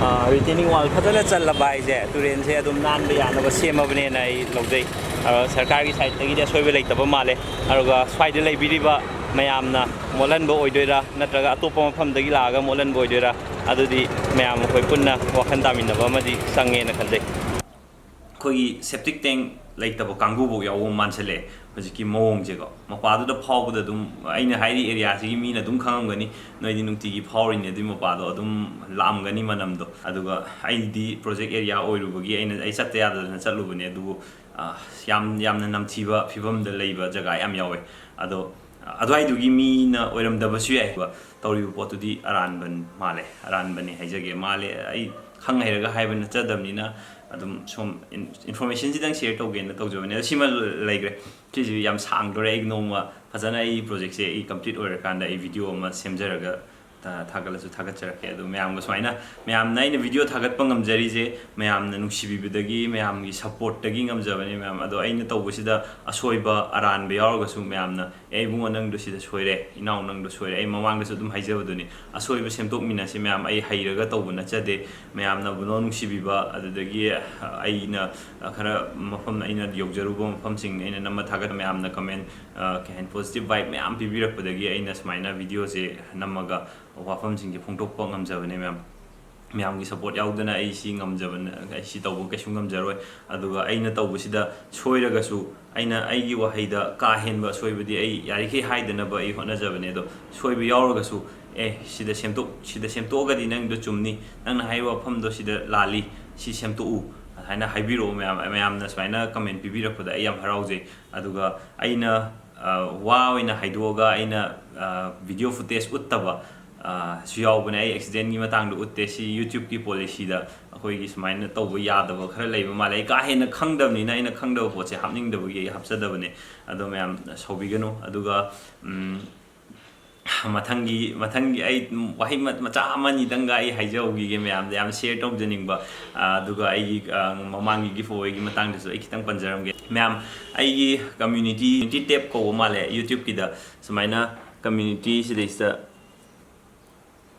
ꯑ, retaining wall ꯐꯖꯅ ꯆꯜꯂꯕ ꯍꯥꯏꯁꯦ ꯇꯨꯔꯦꯟꯁꯦ ꯑꯗꯨꯝ ꯅꯥꯟꯕ ꯌꯥꯅꯕ ꯁꯦꯝꯃꯕꯅꯦꯅ ꯑꯩ ꯂꯧꯖꯩ꯫ ꯑ, ꯁꯔꯀꯥꯔꯒꯤ ꯁꯥꯏꯠꯇꯒꯤꯗꯤ ꯑꯁꯣꯏꯕ ꯂꯩꯇꯕ ꯃꯥꯜꯂꯦ꯫ ꯑꯗꯨꯒ ꯁ꯭ꯋꯥꯏꯗ ꯂꯩꯕꯤꯔꯤꯕ ꯃꯌꯥꯝꯅ ꯃꯣꯠꯍꯟꯕ ꯑꯣꯏꯗꯣꯏꯔꯥ, ꯅꯠꯇ꯭ꯔꯒ ꯑꯇꯣꯞꯄ ꯃꯐꯝꯗꯒꯤ ꯂꯥꯛꯑꯒ ꯃꯣꯠꯍꯟꯕ ꯑꯣꯏꯗꯣꯏꯔꯥ, ꯑꯗꯨꯗꯤ ꯃꯌꯥꯝ ꯑꯩꯈꯣꯏ ꯄꯨꯟꯅ ꯋꯥꯈꯜ ꯇꯥꯃꯤꯟꯅꯕ ꯑꯃꯗꯤ ꯆꯪꯉꯦꯅ ꯈꯟꯖꯩ꯫ ꯑꯩꯈꯣꯏꯒꯤ septic tank ꯂꯩꯇꯕ ꯀꯥꯡꯕꯨꯐꯥꯎ ꯌꯥꯎꯕ ꯃꯥꯟꯁꯤꯜꯂꯛꯑꯦ ꯍꯧꯖꯤꯛꯀꯤ ꯃꯑꯣꯡꯁꯦꯀꯣ꯫ ꯃꯄꯥꯗꯨꯗ ꯐꯥꯎꯕꯗ ꯑꯗꯨꯝ, ꯑꯩꯅ ꯍꯥꯏꯔꯤ ꯑꯦꯔꯤꯌꯥꯁꯤꯒꯤ ꯃꯤꯅ ꯑꯗꯨꯝ ꯈꯪꯉꯝꯒꯅꯤ, ꯅꯣꯏꯗꯤ ꯅꯨꯡꯇꯤꯒꯤ ꯐꯥꯎꯔꯤꯅꯦ, ꯑꯗꯨꯒꯤ ꯃꯄꯥꯗꯣ ꯑꯗꯨꯝ ꯂꯥꯛꯑꯝꯒꯅꯤ ꯃꯅꯝꯗꯣ꯫ ꯑꯗꯨꯒ ꯑꯩꯗꯤ ꯄ꯭ꯔꯣꯖꯦꯛ ꯑꯦꯔꯤꯌꯥ ꯑꯣꯏꯔꯨꯕꯒꯤ ꯑꯩꯅ, ꯑꯩ ꯆꯠꯇ ꯌꯥꯗꯗꯅ ꯆꯠꯂꯨꯕꯅꯦ꯫ ꯑꯗꯨꯕꯨ, ꯑ, ꯌꯥꯝ, ꯌꯥꯝꯅ ꯅꯝꯊꯤꯕ ꯐꯤꯕꯝꯗ ꯂꯩꯕ ꯖꯒꯥ ꯌꯥꯝ ꯌꯥꯎꯋꯦ꯫ ꯑꯗꯣ, ꯑ, ꯑꯗꯨꯋꯥꯏꯗꯨꯒꯤ ꯃꯤꯅ ꯑꯣꯏꯔꯝꯗꯕꯁꯨ ꯌꯥꯏ꯫ ꯇꯧꯔꯤꯕ ꯄꯣꯠꯇꯨꯗꯤ ꯑꯔꯥꯟꯕ ꯃꯥꯜꯂꯦ, ꯑꯔꯥꯟꯕꯅꯦ ꯍꯥꯏꯖꯒꯦ꯫ ꯃꯥꯜꯂꯦ, ꯑꯩ ꯈꯪ ꯍꯩꯔꯒ ꯍꯥꯏꯕ ꯅꯠꯆꯗꯕꯅꯤꯅ ꯑꯗꯨꯝ ꯁꯨꯝ ꯏꯟ-, informationꯁꯤꯗꯪ share ꯇꯧꯒꯦꯅ ꯇꯧꯖꯕꯅꯦ꯫ ꯑꯗꯣ ꯁꯤꯃ ꯂꯩꯈ꯭ꯔꯦ꯫ ꯁꯤꯁꯤ ꯌꯥꯝ ꯁꯥꯡꯗꯣꯔꯦ꯫ ꯑꯩ ꯅꯣꯡꯃ ꯐꯖꯅ ꯑꯩ ꯄ꯭ꯔꯣꯖꯦꯛꯁꯦ ꯑꯩ complete ꯑꯣꯏꯔꯀꯥꯟꯗ ꯑꯩ video ꯑꯃ ꯁꯦꯝꯖꯔꯒ ꯊꯥꯒꯠꯂꯁꯨ ꯊꯥꯒꯠꯆꯔꯛꯀꯦ꯫ ꯑꯗꯣ ꯃꯌꯥꯝꯒ ꯁꯨꯃꯥꯏꯅ, ꯃꯌꯥꯝꯅ ꯑꯩꯅ ꯚꯤꯗꯤꯑꯣ ꯊꯥꯒꯠꯄ ꯉꯝꯖꯔꯤꯁꯦ ꯃꯌꯥꯝꯅ ꯅꯨꯡꯁꯤꯕꯤꯕꯗꯒꯤ, ꯃꯌꯥꯝꯒꯤ ꯁꯞꯄꯣꯔꯠꯇꯒꯤ ꯉꯝꯖꯕꯅꯦ ꯃꯌꯥꯝ꯫ ꯑꯗꯣ ꯑꯩꯅ ꯇꯧꯕꯁꯤꯗ ꯑꯁꯣꯏꯕ ꯑꯔꯥꯟꯕ ꯌꯥꯎꯔꯒꯁꯨ ꯃꯌꯥꯝꯅ, "ꯑꯦ ꯏꯕꯨꯡꯉꯣ, ꯅꯪꯗꯣ ꯁꯤꯗ ꯁꯣꯏꯔꯦ, ꯏꯅꯥꯎ ꯅꯪꯗꯣ ꯁꯣꯏꯔꯦ", ꯑꯩ ꯃꯃꯥꯡꯗꯁꯨ ꯑꯗꯨꯝ ꯍꯥꯏꯖꯕꯗꯨꯅꯤ, ꯑꯁꯣꯏꯕ ꯁꯦꯝꯗꯣꯛꯃꯤꯟꯅꯁꯤ ꯃꯌꯥꯝ꯫ ꯑꯩ ꯍꯩꯔꯒ ꯇꯧꯕ ꯅꯠꯆꯗꯦ꯫ ꯃꯌꯥꯝꯅ ꯕꯨꯅꯣ ꯅꯨꯡꯁꯤꯕꯤꯕ, ꯑꯗꯨꯗꯒꯤ ꯑꯩꯅ ꯈꯔ ꯃꯐꯝ, ꯑꯩꯅ ꯌꯧꯖꯔꯨꯕ ꯃꯐꯝꯁꯤꯡ ꯑꯩꯅ ꯅꯝꯃ ꯊꯥꯒꯠ, ꯃꯌꯥꯝꯅ ꯀꯃꯦꯟ, ꯀꯩ ꯍꯥꯏꯅꯤ, ꯄꯣꯖꯤꯇꯤꯚ ꯚꯥꯏꯕ ꯃꯌꯥꯝ ꯄꯤꯕꯤꯔꯛꯄꯗꯒꯤ ꯑꯩꯅ ꯁꯨꯃꯥꯏꯅ ꯚꯤꯗꯤꯑꯣꯁꯦ ꯅꯝꯃꯒ ꯋꯥꯐꯝꯁꯤꯡꯁꯦ ꯐꯣꯡꯗꯣꯛꯄ ꯉꯝꯖꯕꯅꯦ ꯃꯌꯥꯝ꯫ ꯃꯌꯥꯝꯒꯤ ꯁꯞꯄꯣꯔꯠ ꯌꯥꯎꯗꯅ ꯑꯩ ꯁꯤ ꯉꯝꯖꯕ, ꯑꯩ ꯁꯤ ꯇꯧꯕ ꯀꯩꯁꯨ ꯉꯝꯖꯔꯣꯏ꯫ ꯑꯗꯨꯒ ꯑꯩꯅ ꯇꯧꯕꯁꯤꯗ ꯁꯣꯏꯔꯒꯁꯨ, ꯑꯩꯅ ꯑꯩꯒꯤ ꯋꯥꯍꯩꯗ ꯀꯥ ꯍꯦꯟꯕ ꯑꯁꯣꯏꯕꯗꯤ ꯑꯩ ꯌꯥꯔꯤꯈꯩ ꯍꯥꯏꯗꯅꯕ ꯑꯩ ꯍꯣꯠꯅꯖꯕꯅꯦ꯫ ꯑꯗꯣ ꯁꯣꯏꯕ ꯌꯥꯎꯔꯒꯁꯨ, "ꯑꯦ, ꯁꯤꯗ ꯁꯦꯝꯗꯣꯛ-, ꯁꯤꯗ ꯁꯦꯝꯗꯣꯛꯑꯒꯗꯤ ꯅꯪꯗꯣ ꯆꯨꯝꯅꯤ, ꯅꯪꯅ ꯍꯥꯏꯔꯤꯕ ꯋꯥꯐꯝꯗꯣ ꯁꯤꯗ ꯂꯥꯜꯂꯤ, ꯁꯤ ꯁꯦꯝꯗꯣꯛꯎ", ꯑꯗꯨꯃꯥꯏꯅ ꯍꯥꯏꯕꯤꯔꯛꯑꯣ ꯃꯌꯥꯝ꯫ ꯃꯌꯥꯝꯅ ꯁꯨꯃꯥꯏꯅ ꯀꯃꯦꯟ ꯄꯤꯕꯤꯔꯛꯄꯗ ꯑꯩ ꯌꯥꯝ ꯍꯔꯥꯎꯖꯩ꯫ ꯑꯗꯨꯒ ꯑꯩꯅ, ꯑ, ꯋꯥ ꯑꯣꯏꯅ ꯍꯥꯏꯗꯣꯛꯑꯒ ꯑꯩꯅ, ꯑ, ꯚꯤꯗꯤꯑꯣ ꯐꯨꯇꯦꯖ ꯎꯠꯇꯕ, ꯑ, ꯁꯨ ꯌꯥꯎꯕꯅꯦ꯫ ꯑꯩ ꯑꯦꯛꯁꯤꯗꯦꯟꯒꯤ ꯃꯇꯥꯡꯗ ꯎꯠꯇꯦ꯫ ꯁꯤ YouTubeꯀꯤ ꯄꯣꯂꯤꯁꯤꯗ ꯑꯩꯈꯣꯏꯒꯤ ꯁꯨꯃꯥꯏꯅ ꯇꯧꯕ ꯌꯥꯗꯕ ꯈꯔ ꯂꯩꯕ ꯃꯥꯜꯂꯦ꯫ ꯑꯩ ꯀꯥ ꯍꯦꯟꯅ ꯈꯪꯗꯕꯅꯤꯅ, ꯑꯩꯅ ꯈꯪꯗꯕ ꯄꯣꯠꯁꯦ ꯍꯥꯞꯅꯤꯡꯗꯕꯒꯤ ꯑꯩ ꯍꯥꯞꯆꯗꯕꯅꯦ꯫ ꯑꯗꯣ ꯃꯌꯥꯝ ꯁꯥꯎꯕꯤꯒꯅꯨ꯫ ꯑꯗꯨꯒ, ꯎꯝ, ꯃꯊꯪꯒꯤ, ꯃꯊꯪꯒꯤ ꯑꯩ ꯋꯥꯍꯩ ꯃ-, ꯃꯆꯥ ꯑꯃ ꯑꯅꯤꯗꯪꯒ ꯑꯩ ꯍꯥꯏꯖꯍꯧꯈꯤꯒꯦ ꯃꯌꯥꯝꯗ, ꯌꯥꯝ ꯁꯤꯌꯔ ꯇꯧꯖꯅꯤꯡꯕ꯫ ꯑ, ꯑꯗꯨꯒ ꯑꯩꯒꯤ, ꯑ, ꯃꯃꯥꯡꯒꯤ ꯒꯤꯐ ꯑꯋꯦꯒꯤ ꯃꯇꯥꯡꯗꯁꯨ ꯑꯩ ꯈꯤꯇꯪ ꯄꯟꯖꯔꯝꯒꯦ꯫ ꯃꯌꯥꯝ, ꯑꯩꯒꯤ ꯀꯝꯃ꯭ꯌꯨꯅꯤꯇꯤ, ꯀꯝꯃ꯭ꯌꯨꯅꯤꯇꯤ ꯇꯦꯕ ꯀꯧꯕ ꯃꯥꯜꯂꯦ YouTubeꯀꯤꯗ꯫ ꯁꯨꯃꯥꯏꯅ ꯀꯝꯃ꯭ꯌꯨꯅꯤꯇꯤ ꯁꯤꯗꯩꯁꯤꯗ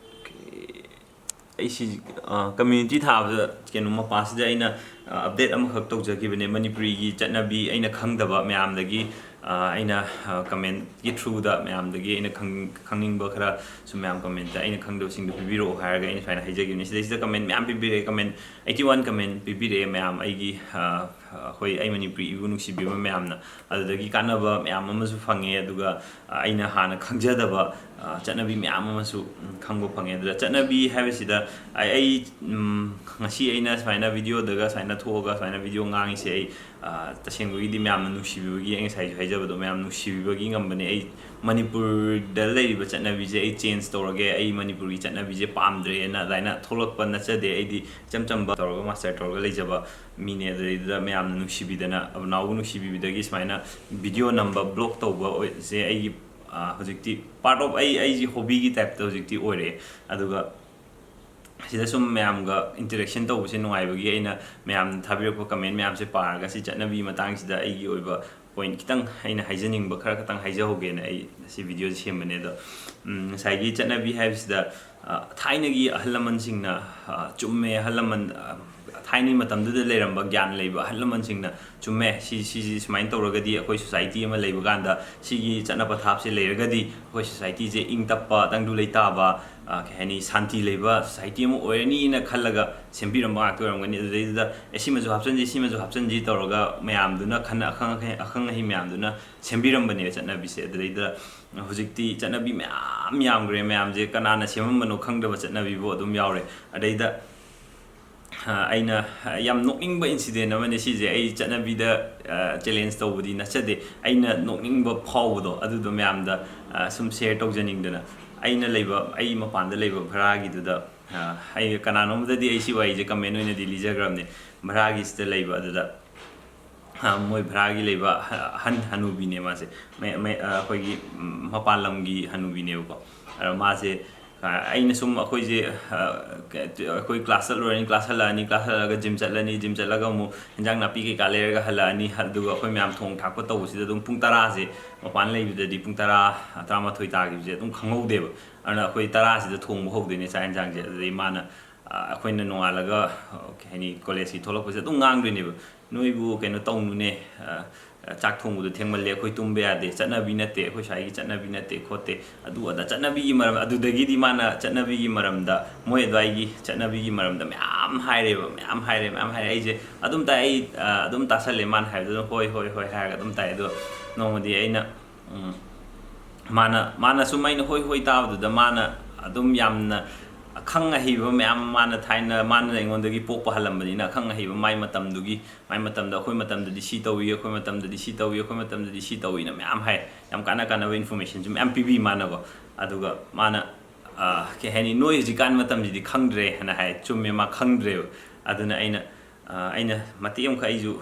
ꯑꯩ ꯁꯤ, ꯑ, ꯀꯝꯃ꯭ꯌꯨꯅꯤꯇꯤ ꯊꯥꯕꯗ ꯀꯩꯅꯣ ꯃꯄꯥꯁꯤꯗ ꯑꯩꯅ, ꯑ, ꯑꯞꯗꯦꯠ ꯑꯃꯈꯛ ꯇꯧꯖꯈꯤꯕꯅꯦ꯫ ꯃꯅꯤꯄꯨꯔꯤꯒꯤ ꯆꯠꯅꯕꯤ ꯑꯩꯅ ꯈꯪꯗꯕ ꯃꯌꯥꯝꯗꯒꯤ, ꯑ, ꯑꯩꯅ, ꯑ, ꯀꯃꯦꯟꯒꯤ ꯊ꯭ꯔꯨꯗ ꯃꯌꯥꯝꯗꯒꯤ ꯑꯩꯅ ꯈꯪ-, ꯈꯪꯅꯤꯡꯕ ꯈꯔꯁꯨ ꯃꯌꯥꯝ ꯀꯃꯦꯟꯇ ꯑꯩꯅ ꯈꯪꯗꯕꯁꯤꯡꯗꯣ ꯄꯤꯕꯤꯔꯛꯑꯣ ꯍꯥꯏꯔꯒ ꯑꯩꯅ ꯁꯨꯃꯥꯏꯅ ꯍꯥꯏꯖꯈꯤꯕꯅꯦ꯫ ꯁꯤꯗꯩꯁꯤꯗ ꯀꯃꯦꯟ ꯃꯌꯥꯝ ꯄꯤꯕꯤꯔꯛꯑꯦ, ꯀꯃꯦꯟ eighty one ꯀꯃꯦꯟ ꯄꯤꯕꯤꯔꯛꯑꯦ ꯃꯌꯥꯝ ꯑꯩꯒꯤ, ꯑ, ꯑꯩꯈꯣꯏ, ꯑꯩ ꯃꯅꯤꯄꯨꯔꯤ ꯏꯕꯨ ꯅꯨꯡꯁꯤꯕꯤꯕ ꯃꯌꯥꯝꯅ꯫ ꯑꯗꯨꯗꯒꯤ ꯀꯥꯟꯅꯕ ꯃꯌꯥꯝ ꯑꯃꯁꯨ ꯐꯪꯉꯦ꯫ ꯑꯗꯨꯒ, ꯑ, ꯑꯩꯅ ꯍꯥꯟꯅ ꯈꯪꯖꯗꯕ, ꯑ, ꯆꯠꯅꯕꯤ ꯃꯌꯥꯝ ꯑꯃꯁꯨ, ꯎꯝ, ꯈꯪꯕ ꯐꯪꯉꯦ꯫ ꯑꯗꯨꯗ ꯆꯠꯅꯕꯤ ꯍꯥꯏꯕꯁꯤꯗ ꯑꯩ, ꯑꯩ, ꯎꯝ, ꯉꯁꯤ ꯑꯩꯅ ꯁꯨꯃꯥꯏꯅ ꯚꯤꯗꯤꯑꯣꯗꯒ ꯁꯨꯃꯥꯏꯅ ꯊꯣꯛꯑꯒ ꯁꯨꯃꯥꯏꯅ ꯚꯤꯗꯤꯑꯣ ꯉꯥꯡꯉꯤꯁꯦ ꯑꯩ, ꯑ, ꯇꯁꯦꯡꯕꯒꯤꯗꯤ ꯃꯌꯥꯝꯅ ꯅꯨꯡꯁꯤꯕꯤꯕꯒꯤ ꯑꯩ ꯉꯁꯥꯏꯁꯨ ꯍꯥꯏꯖꯕꯗꯣ, ꯃꯌꯥꯝ ꯅꯨꯡꯁꯤꯕꯤꯕꯒꯤ ꯉꯝꯕꯅꯦ꯫ ꯑꯩ ꯃꯅꯤꯄꯨꯔꯗ ꯂꯩꯔꯤꯕ ꯆꯠꯅꯕꯤꯁꯦ ꯑꯩ ꯆꯦꯟꯖ ꯇꯧꯔꯒꯦ, ꯑꯩ ꯃꯅꯤꯄꯨꯔꯒꯤ ꯆꯠꯅꯕꯤꯁꯦ ꯄꯥꯝꯗ꯭ꯔꯦꯅ ꯑꯗꯨꯃꯥꯏꯅ ꯊꯣꯛꯂꯛꯄ ꯅꯠꯆꯗꯦ꯫ ꯑꯩꯗꯤ ꯏꯆꯝ ꯆꯝꯕ ꯇꯧꯔꯒ ꯃꯥꯁꯇꯔ ꯇꯧꯔꯒ ꯂꯩꯖꯕ ꯃꯤꯅꯦ꯫ ꯑꯗꯨꯗꯩꯗꯨꯗ ꯃꯌꯥꯝꯅ ꯅꯨꯡꯁꯤꯕꯤꯗꯅ, ꯑꯕꯨꯅꯥꯎꯕꯨ ꯅꯨꯡꯁꯤꯕꯤꯕꯗꯒꯤ ꯁꯨꯃꯥꯏꯅ ꯚꯤꯗꯤꯑꯣ ꯅꯝꯕ, ꯕ꯭ꯂꯣꯛ ꯇꯧꯕ ꯑꯣꯏ-, ꯁꯦ ꯑꯩꯒꯤ ꯍꯧꯖꯤꯛꯇꯤ part of ꯑꯩ ꯑꯩꯒꯤ ꯍꯣꯕꯤꯒꯤ ꯇꯥꯏꯞꯇ ꯍꯧꯖꯤꯛꯇꯤ ꯑꯣꯏꯔꯛꯑꯦ꯫ ꯑꯗꯨꯒ ꯁꯤꯗ ꯁꯨꯝ ꯃꯌꯥꯝꯒ ꯏꯟꯇꯔꯦꯛꯁꯟ ꯇꯧꯕꯁꯦ ꯅꯨꯡꯉꯥꯏꯕꯒꯤ ꯑꯩꯅ ꯃꯌꯥꯝꯅ ꯊꯥꯕꯤꯔꯛꯄ ꯀꯃꯦꯟ ꯃꯌꯥꯝꯁꯦ ꯄꯥꯔꯒ ꯁꯤ ꯆꯠꯅꯕꯤ ꯃꯇꯥꯡꯁꯤꯗ ꯑꯩꯒꯤ ꯑꯣꯏꯕ ꯄꯣꯏꯟꯠ ꯈꯤꯇꯪ ꯑꯩꯅ ꯍꯥꯏꯖꯅꯤꯡꯕ ꯈꯔ ꯈꯤꯇꯪ ꯍꯥꯏꯖꯍꯧꯒꯦꯅ ꯑꯩ ꯁꯤ ꯚꯤꯗꯤꯑꯣꯁꯦ ꯁꯦꯝꯕꯅꯦ꯫ ꯑꯗꯣ ꯉꯁꯥꯏꯒꯤ ꯆꯠꯅꯕꯤ ꯍꯥꯏꯕꯁꯤꯗ ꯊꯥꯏꯅꯒꯤ ꯑꯍꯜ ꯂꯃꯟꯁꯤꯡꯅ ꯆꯨꯝꯃꯦ, ꯑꯍꯜ ꯂꯃꯟ ꯊꯥꯏꯅꯒꯤ ꯃꯇꯝꯗꯨꯗ ꯂꯩꯔꯝꯕ ꯒ꯭ꯌꯥꯟ ꯂꯩꯕ ꯑꯍꯜ ꯂꯃꯟꯁꯤꯡꯅ ꯆꯨꯝꯃꯦ, ꯁꯤ ꯁꯤꯁꯤ ꯁꯨꯃꯥꯏꯅ ꯇꯧꯔꯒꯗꯤ ꯑꯩꯈꯣꯏ ꯁꯣꯁꯥꯏꯇꯤ ꯑꯃ ꯂꯩꯕ ꯀꯥꯟꯗ ꯁꯤꯒꯤ ꯆꯠꯅ ꯄꯊꯥꯞꯁꯦ ꯂꯩꯔꯒꯗꯤ ꯑꯩꯈꯣꯏ ꯁꯣꯁꯥꯏꯇꯤꯁꯦ ꯏꯪ ꯇꯞꯄ, ꯇꯪꯗꯨ ꯂꯩꯇꯥꯕ, ꯀꯩ ꯍꯥꯏꯅꯤ, ꯁꯥꯟꯇꯤ ꯂꯩꯕ ꯁꯣꯁꯥꯏꯇꯤ ꯑꯃ ꯑꯣꯏꯔꯅꯤꯅ ꯈꯜꯂꯒ ꯁꯦꯝꯕꯤꯔꯝꯕ ꯉꯥꯛꯇ ꯑꯣꯏꯔꯝꯒꯅꯤ꯫ ꯑꯗꯨꯗꯩꯗꯨꯗ ꯑꯦ ꯁꯤꯃꯁꯨ ꯍꯥꯞꯆꯤꯟꯁꯤ, ꯁꯤꯃꯁꯨ ꯍꯥꯞꯆꯤꯟꯁꯤ ꯇꯧꯔꯒ ꯃꯌꯥꯝꯗꯨꯅ ꯈꯟꯅ ꯑꯈꯪ ꯑꯈꯪ ꯑꯍꯩ ꯃꯌꯥꯝꯗꯨꯅ ꯁꯦꯝꯕꯤꯔꯝꯕꯅꯦꯕ ꯆꯠꯅꯕꯤꯁꯦ꯫ ꯑꯗꯨꯗꯩꯗ ꯍꯧꯖꯤꯛꯇꯤ ꯆꯠꯅꯕꯤ ꯃꯌꯥꯝ ꯌꯥꯝꯈ꯭ꯔꯦ꯫ ꯃꯌꯥꯝꯁꯦ ꯀꯅꯥꯅ ꯁꯦꯝꯃꯝꯕꯅꯣ ꯈꯪꯗꯕ ꯆꯠꯅꯕꯤꯕꯨ ꯑꯗꯨꯝ ꯌꯥꯎꯔꯦ꯫ ꯑꯗꯩꯗ ꯑꯩꯅ ꯌꯥꯝ ꯅꯣꯛꯅꯤꯡꯕ ꯏꯟꯁꯤꯗꯦꯟ ꯑꯃꯅꯦ ꯁꯤꯁꯦ꯫ ꯑꯩ ꯆꯠꯅꯕꯤꯗ ꯆꯦꯂꯦꯟꯖ ꯇꯧꯕꯗꯤ ꯅꯠꯆꯗꯦ꯫ ꯑꯩꯅ ꯅꯣꯛꯅꯤꯡꯕ ꯐꯥꯎꯕꯗꯣ ꯑꯗꯨꯗꯣ ꯃꯌꯥꯝꯗ ꯁꯨꯝ ꯁꯦꯌꯔ ꯇꯧꯖꯅꯤꯡꯗꯅ꯫ ꯑꯩꯅ ꯂꯩꯕ, ꯑꯩ ꯃꯄꯥꯟꯗ ꯂꯩꯕ ꯚꯔꯥꯒꯤꯗꯨꯗ, ꯑꯩ ꯀꯅꯥꯅꯣꯝꯗꯗꯤ ꯑꯩ ꯁꯤ ꯋꯥꯔꯤꯁꯦ ꯀꯃꯦꯟ ꯑꯣꯏꯅꯗꯤ ꯂꯤꯖꯈ꯭ꯔꯕꯅꯦ꯫ ꯚꯔꯥꯒꯤꯁꯤꯗ ꯂꯩꯕ ꯑꯗꯨꯗ ꯃꯣꯏ ꯚꯔꯥꯒꯤ ꯂꯩꯕ ꯑꯍꯟ ꯍꯅꯨꯕꯤꯅꯦ ꯃꯥꯁꯦ꯫ ꯑꯩꯈꯣꯏꯒꯤ ꯃꯄꯥꯟ ꯂꯝꯒꯤ ꯍꯅꯨꯕꯤꯅꯦꯕꯀꯣ꯫ ꯑꯗꯣ ꯃꯥꯁꯦ ꯑꯩꯅ ꯁꯨꯝ ꯑꯩꯈꯣꯏꯁꯦ ꯑꯩꯈꯣꯏ ꯀ꯭ꯂꯥꯁ ꯆꯠꯂꯨꯔꯅꯤ, ꯀ꯭ꯂꯥꯁ ꯍꯜꯂꯛꯑꯅꯤ, ꯀ꯭ꯂꯥꯁ ꯍꯜꯂꯛꯑꯒ ꯖꯤꯝ ꯆꯠꯂꯅꯤ, ꯖꯤꯝ ꯆꯠꯂꯒ ꯑꯃꯨꯛ ꯍꯤꯟꯖꯥꯡ ꯅꯥꯄꯤ ꯀꯩꯀꯥ ꯂꯩꯔꯒ ꯍꯜꯂꯛꯑꯅꯤ꯫ ꯑꯗꯨꯒ ꯑꯩꯈꯣꯏ ꯃꯌꯥꯝ ꯊꯣꯡ ꯊꯥꯛꯄ ꯇꯧꯕꯁꯤꯗ ꯑꯗꯨꯝ ꯄꯨꯡ ꯇꯔꯥꯁꯦ, ꯃꯄꯥꯟ ꯂꯩꯕꯗꯗꯤ ꯄꯨꯡ ꯇꯔꯥ, ꯇꯔꯥꯃꯥꯊꯣꯏ ꯇꯥꯈꯤꯕꯁꯦ ꯑꯗꯨꯝ ꯈꯪꯍꯧꯗꯦꯕ꯫ ꯑꯗꯨꯅ ꯑꯩꯈꯣꯏ ꯇꯔꯥꯁꯤꯗ ꯊꯣꯡꯕ ꯍꯧꯗꯣꯏꯅꯦ ꯆꯥꯛ ꯌꯦꯟꯁꯥꯡꯁꯦ꯫ ꯑꯗꯨꯗꯩ ꯃꯥꯅ ꯑꯩꯈꯣꯏꯅ ꯅꯣꯡꯉꯥꯜꯂꯒ ꯀꯩ ꯍꯥꯏꯅꯤ, ꯀꯣꯂꯦꯖꯀꯤ ꯊꯣꯛꯂꯛꯄꯁꯦ ꯑꯗꯨꯝ ꯉꯥꯡꯗꯣꯏꯅꯦꯕ, "ꯅꯣꯏꯕꯨ ꯀꯩꯅꯣ ꯇꯧꯅꯨꯅꯦ, ꯆꯥꯛ ꯊꯣꯡꯕꯗꯣ ꯊꯦꯡꯃꯜꯂꯦ, ꯑꯩꯈꯣꯏ ꯇꯨꯝꯕ ꯌꯥꯗꯦ, ꯆꯠꯅꯕꯤ ꯅꯠꯇꯦ, ꯑꯩꯈꯣꯏ ꯁ꯭ꯋꯥꯏꯒꯤ ꯆꯠꯅꯕꯤ ꯅꯠꯇꯦ ꯈꯣꯠꯇꯦ", ꯑꯗꯨ ꯑꯗꯥ ꯆꯠꯅꯕꯤꯒꯤ ꯃꯔꯝ꯫ ꯑꯗꯨꯗꯒꯤꯗꯤ ꯃꯥꯅ ꯆꯠꯅꯕꯤꯒꯤ ꯃꯔꯝꯗ, ꯃꯣꯏ ꯑꯗꯨꯋꯥꯏꯒꯤ ꯆꯠꯅꯕꯤꯒꯤ ꯃꯔꯝꯗ ꯃꯌꯥꯝ ꯍꯥꯏꯔꯦꯕ, ꯃꯌꯥꯝ ꯍꯥꯏꯔꯦ, ꯃꯌꯥꯝ ꯍꯥꯏꯔꯦ꯫ ꯑꯩꯁꯦ ꯑꯗꯨꯝ ꯇꯥꯏ, ꯑꯩ ꯑꯗꯨꯝ ꯇꯥꯁꯜꯂꯦ꯫ ꯃꯥꯅ ꯍꯥꯏꯕꯗꯨ ꯑꯗꯨꯝ "ꯍꯣꯏ, ꯍꯣꯏ, ꯍꯣꯏ" ꯍꯥꯏꯔꯒ ꯑꯗꯨꯝ ꯇꯥꯏ꯫ ꯑꯗꯣ ꯅꯣꯡꯃꯗꯤ ꯑꯩꯅ ꯃꯥꯅ ꯃꯥꯅ ꯁꯨꯝ ꯑꯩꯅ ꯍꯣꯏ ꯍꯣꯏ ꯇꯥꯕꯗꯨꯗ ꯃꯥꯅ ꯑꯗꯨꯝ ꯌꯥꯝꯅ ꯑꯈꯪ ꯑꯍꯩꯕ ꯃꯌꯥꯝ, ꯃꯥꯅ ꯊꯥꯏꯅ, ꯃꯥꯅ ꯑꯩꯉꯣꯟꯗꯒꯤ ꯄꯣꯛꯄ ꯍꯜꯂꯝꯕꯅꯤꯅ ꯑꯈꯪ ꯑꯍꯩꯕ ꯃꯥꯏ ꯃꯇꯝꯗꯨꯒꯤ, ꯃꯥꯏ ꯃꯇꯝꯗ, "ꯑꯩꯈꯣꯏ ꯃꯇꯝꯗꯗꯤ ꯁꯤ ꯇꯧꯏ, ꯑꯩꯈꯣꯏ ꯃꯇꯝꯗꯗꯤ ꯁꯤ ꯇꯧꯏ, ꯑꯩꯈꯣꯏ ꯃꯇꯝꯗꯗꯤ ꯁꯤ ꯇꯧꯏꯅ" ꯃꯌꯥꯝ ꯍꯥꯏ꯫ ꯌꯥꯝ ꯀꯥꯟꯅ ꯀꯥꯟꯅꯕ ꯏꯟꯐꯣꯔꯃꯦꯁꯟꯁꯨ ꯃꯌꯥꯝ ꯄꯤꯕꯤ ꯃꯥꯅꯀꯣ꯫ ꯑꯗꯨꯒ ꯃꯥꯅ ꯀꯩ ꯍꯥꯏꯅꯤ, "ꯅꯣꯏ ꯍꯧꯖꯤꯛꯀꯥꯟ ꯃꯇꯝꯁꯤꯗꯤ ꯈꯪꯗ꯭ꯔꯦ" ꯍꯥꯏꯅ ꯍꯥꯏ꯫ ꯆꯨꯝꯃꯦ, ꯃꯥ ꯈꯪꯗ꯭ꯔꯦꯕ꯫ ꯑꯗꯨꯅ ꯑꯩꯅ ꯑꯩꯅ ꯃꯇꯦꯛ ꯑꯃꯈꯛ ꯑꯩꯁꯨ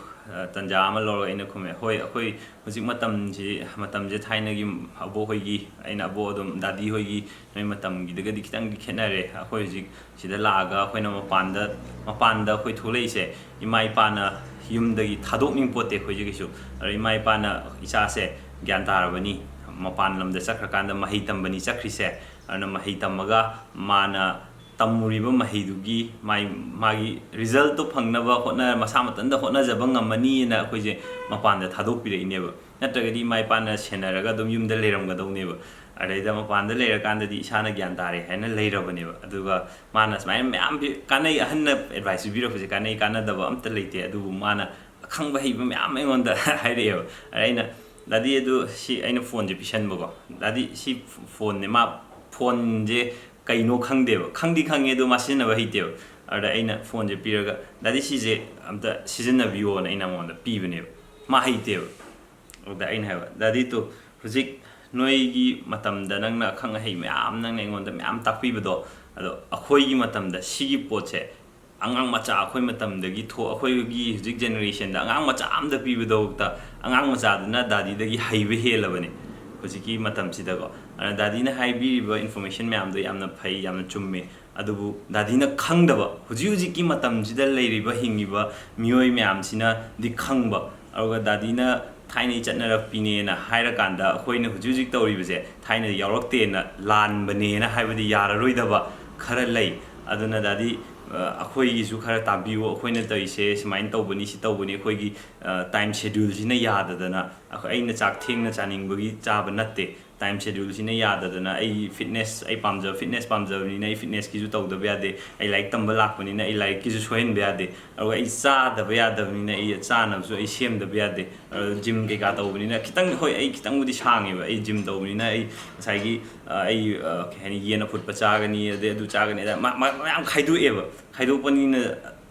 ꯇꯥꯟꯖꯥ ꯑꯃ ꯂꯧꯔꯒ ꯑꯩꯅ ꯈꯨꯝꯃꯦ, "ꯍꯣꯏ, ꯑꯩꯈꯣꯏ ꯍꯧꯖꯤꯛ ꯃꯇꯝꯁꯤ, ꯃꯇꯝꯁꯦ ꯊꯥꯏꯅꯒꯤ ꯑꯕꯣꯛ ꯍꯣꯏꯒꯤ, ꯑꯩꯅ ꯑꯕꯣꯛ ꯑꯗꯨꯝ ꯗꯥꯗꯤ ꯍꯣꯏꯒꯤ ꯅꯣꯏ ꯃꯇꯝꯒꯤꯗꯒꯗꯤ ꯈꯤꯇꯪꯗꯤ ꯈꯦꯠꯅꯔꯦ꯫ ꯑꯩꯈꯣꯏ ꯍꯧꯖꯤꯛ ꯁꯤꯗ ꯂꯥꯛꯑꯒ ꯑꯩꯈꯣꯏꯅ ꯃꯄꯥꯟꯗ, ꯃꯄꯥꯟꯗ ꯑꯩꯈꯣꯏ ꯊꯣꯛꯂꯛꯏꯁꯦ, ꯏꯃꯥ ꯏꯄꯥꯅ ꯌꯨꯝꯗꯒꯤ ꯊꯥꯗꯣꯛꯅꯤꯡ ꯄꯣꯠꯇꯦ ꯑꯩꯈꯣꯏꯁꯦ ꯀꯩꯁꯨ꯫ ꯑꯗꯣ ꯏꯃꯥ ꯏꯄꯥꯅ ꯏꯆꯥꯁꯦ ꯒ꯭ꯌꯥꯟ ꯇꯥꯔꯕꯅꯤ, ꯃꯄꯥꯟ ꯂꯝꯗ ꯆꯠꯈ꯭ꯔꯀꯥꯟꯗ ꯃꯍꯩ ꯇꯝꯕꯅꯤ ꯆꯠꯈ꯭ꯔꯤꯁꯦ, ꯑꯗꯨꯅ ꯃꯍꯩ ꯇꯝꯃꯒ ꯃꯥꯅ ꯇꯝꯃꯨꯔꯤꯕ ꯃꯍꯩꯗꯨꯒꯤ ꯃꯥꯏ, ꯃꯥꯒꯤ ꯔꯤꯖꯜꯇꯣ ꯐꯪꯅꯕ ꯍꯣꯠꯅ, ꯃꯁꯥ ꯃꯊꯟꯇ ꯍꯣꯠꯅꯖꯕ ꯉꯝꯃꯅꯤꯅ ꯑꯩꯈꯣꯏꯁꯦ ꯃꯄꯥꯟꯗ ꯊꯥꯗꯣꯛꯄꯤꯔꯛꯏꯅꯦꯕ꯫ ꯅꯠꯇ꯭ꯔꯒꯗꯤ ꯏꯃꯥ ꯏꯄꯥꯅ ꯁꯦꯟꯅꯔꯒ ꯑꯗꯨꯝ ꯌꯨꯝꯗ ꯂꯩꯔꯝꯒꯗꯧꯅꯦꯕ꯫ ꯑꯗꯩꯗ ꯃꯄꯥꯟꯗ ꯂꯩꯔꯀꯥꯟꯗꯗꯤ ꯏꯁꯥꯅ ꯒ꯭ꯌꯥꯟ ꯇꯥꯔꯦ ꯍꯥꯏꯅ ꯂꯩꯔꯕꯅꯦꯕ꯫ ꯑꯗꯨꯒ ꯃꯥꯅ ꯁꯨꯃꯥꯏꯅ ꯃꯌꯥꯝ ꯄꯤ-, ꯀꯥꯟꯅꯩ, ꯑꯍꯟꯅ ꯑꯦꯗꯚꯥꯏꯁ ꯄꯤꯕꯤꯔꯛꯄꯁꯦ ꯀꯥꯟꯅꯩ, ꯀꯥꯟꯅꯗꯕ ꯑꯝꯇ ꯂꯩꯇꯦ꯫ ꯑꯗꯨꯕꯨ ꯃꯥꯅ ꯑꯈꯪꯕ ꯍꯩꯕ ꯃꯌꯥꯝ ꯑꯩꯉꯣꯟꯗ ꯍꯥꯏꯔꯛꯑꯦꯕ꯫ ꯑꯗ ꯑꯩꯅ, "ꯗꯥꯗꯤ, ꯑꯗꯨ ꯁꯤ," ꯑꯩꯅ ꯐꯣꯟꯁꯦ ꯄꯤꯁꯟꯕꯀꯣ, "ꯗꯥꯗꯤ, ꯁꯤ ꯐꯣꯟꯅꯦ, ꯃꯥ ꯐꯣꯟꯁꯦ ꯀꯩꯅꯣ ꯈꯪꯗꯦꯕ, ꯈꯪꯗꯤ ꯈꯪꯉꯦ ꯑꯗꯣ ꯃꯥ ꯁꯤꯖꯤꯟꯅꯕ ꯍꯩꯇꯦꯕ꯫ ꯑꯗ ꯑꯩꯅ ꯐꯣꯟꯁꯦ ꯄꯤꯔꯒ, 'ꯗꯥꯗꯤ, ꯁꯤꯁꯦ ꯑꯝꯇ ꯁꯤꯖꯤꯟꯅꯕꯤꯌꯣꯅ' ꯑꯩꯅ ꯃꯉꯣꯟꯗ ꯄꯤꯕꯅꯦꯕ꯫ ꯃꯥ ꯍꯩꯇꯦꯕ꯫ ꯑꯗꯨꯗ ꯑꯩꯅ ꯍꯥꯏꯕ, "ꯗꯥꯗꯤ, ꯇꯨ, ꯍꯧꯖꯤꯛ ꯅꯣꯏꯒꯤ ꯃꯇꯝꯗ ꯅꯪꯅ ꯑꯈꯪ ꯑꯍꯩ ꯃꯌꯥꯝ ꯅꯪꯅ ꯑꯩꯉꯣꯟꯗ ꯃꯌꯥꯝ ꯇꯥꯛꯄꯤꯕꯗꯣ, ꯑꯗꯣ ꯑꯩꯈꯣꯏꯒꯤ ꯃꯇꯝꯗ ꯁꯤꯒꯤ ꯄꯣꯠꯁꯦ ꯑꯉꯥꯡ ꯃꯆꯥ ꯑꯩꯈꯣꯏ ꯃꯇꯝꯗꯒꯤ ꯊꯣꯛ-, ꯑꯩꯈꯣꯏꯒꯤ ꯍꯧꯖꯤꯛ ꯖꯦꯅꯦꯔꯦꯁꯟꯗ ꯑꯉꯥꯡ ꯃꯆꯥ ꯑꯝꯗ ꯄꯤꯕꯗꯧꯇ ꯑꯉꯥꯡ ꯃꯆꯥꯗꯨꯅ ꯗꯥꯗꯤꯗꯒꯤ ꯍꯩꯕ ꯍꯦꯜꯂꯕꯅꯦ ꯍꯧꯖꯤꯛꯀꯤ ꯃꯇꯝꯁꯤꯗꯀꯣ꯫ ꯑꯗꯨꯅ ꯗꯥꯗꯤꯅ ꯍꯥꯏꯕꯤꯔꯤꯕ ꯏꯟꯐꯣꯔꯃꯦꯁꯟ ꯃꯌꯥꯝꯗꯣ ꯌꯥꯝꯅ ꯐꯩ, ꯌꯥꯝꯅ ꯆꯨꯝꯃꯦ꯫ ꯑꯗꯨꯕꯨ ꯗꯥꯗꯤꯅ ꯈꯪꯗꯕ, ꯍꯧꯖꯤꯛ ꯍꯧꯖꯤꯛꯀꯤ ꯃꯇꯝꯁꯤꯗ ꯂꯩꯔꯤꯕ ꯍꯤꯡꯉꯤꯕ ꯃꯤꯑꯣꯏ ꯃꯌꯥꯝꯁꯤꯅꯗꯤ ꯈꯪꯕ, ꯑꯗꯨꯒ ꯗꯥꯗꯤꯅ ꯊꯥꯏꯅꯒꯤ ꯆꯠꯅꯔꯛꯄꯤꯅꯦꯅ ꯍꯥꯏꯔꯀꯥꯟꯗ ꯑꯩꯈꯣꯏꯅ ꯍꯧꯖꯤꯛ ꯍꯧꯖꯤꯛ ꯇꯧꯔꯤꯕꯁꯦ ꯊꯥꯏꯅ ꯌꯥꯎꯔꯛꯇꯦꯅ ꯂꯥꯟꯕꯅꯦꯅ ꯍꯥꯏꯕꯗꯤ ꯌꯥꯔꯔꯣꯏꯗꯕ ꯈꯔ ꯂꯩ꯫ ꯑꯗꯨꯅ ꯗꯥꯗꯤ, ꯑ, ꯑꯩꯈꯣꯏꯒꯤꯁꯨ ꯈꯔ ꯇꯥꯕꯤꯌꯨ, ꯑꯩꯈꯣꯏꯅ ꯇꯧꯔꯤꯁꯦ ꯁꯨꯃꯥꯏꯅ ꯇꯧꯕꯅꯤ, ꯁꯤ ꯇꯧꯕꯅꯤ, ꯑꯩꯈꯣꯏꯒꯤ, ꯑ, ꯇꯥꯏꯝ ꯁꯦꯗ꯭ꯌꯨꯜꯁꯤꯅ ꯌꯥꯗꯗꯅ ꯑꯩꯈꯣꯏ, ꯑꯩꯅ ꯆꯥꯛ ꯊꯦꯡꯅ ꯆꯥꯅꯤꯡꯕꯒꯤ ꯆꯥꯕ ꯅꯠꯇꯦ, ꯇꯥꯏꯝ ꯁꯦꯗ꯭ꯌꯨꯜꯁꯤꯅ ꯌꯥꯗꯗꯅ ꯑꯩ ꯐꯤꯠꯅꯦꯁ, ꯑꯩ ꯄꯥꯝꯖꯕ, ꯐꯤꯠꯅꯦꯁ ꯄꯥꯝꯖꯕꯅꯤꯅ ꯑꯩ ꯐꯤꯠꯅꯦꯁꯀꯤꯁꯨ ꯇꯧꯗꯕ ꯌꯥꯗꯦ, ꯑꯩ ꯂꯥꯏꯔꯤꯛ ꯇꯝꯕ ꯂꯥꯛꯄꯅꯤꯅ ꯑꯩ ꯂꯥꯏꯔꯤꯛꯀꯤꯁꯨ ꯁꯣꯏꯍꯟꯕ ꯌꯥꯗꯦ, ꯑꯗꯨꯒ ꯑꯩ ꯆꯥꯗꯕ ꯌꯥꯗꯕꯅꯤꯅ ꯑꯩ ꯆꯥꯅꯕꯁꯨ ꯑꯩ ꯁꯦꯝꯗꯕ ꯌꯥꯗꯦ, ꯑꯗꯨꯒ ꯖꯤꯝ ꯀꯩꯀꯥ ꯇꯧꯕꯅꯤꯅ ꯈꯤꯇꯪ, ꯍꯣꯏ, ꯑꯩ ꯈꯤꯇꯪꯕꯨꯗꯤ ꯁꯥꯡꯉꯦꯕ, ꯑꯩ ꯖꯤꯝ ꯇꯧꯕꯅꯤꯅ ꯑꯩ ꯉꯁꯥꯏꯒꯤ, ꯑ, ꯑꯩ, ꯑ, ꯀꯩ ꯍꯥꯏꯅꯤ, ꯌꯦꯟ ꯑꯐꯨꯠꯄ ꯆꯥꯒꯅꯤ, ꯑꯗꯩ ꯑꯗꯨ ꯆꯥꯒꯅꯤ, ꯑꯗ ꯃ-, ꯃ-, ꯃꯌꯥꯝ ꯈꯥꯏꯗꯣꯛꯑꯦꯕ, ꯈꯥꯏꯗꯣꯛꯄꯅꯤꯅ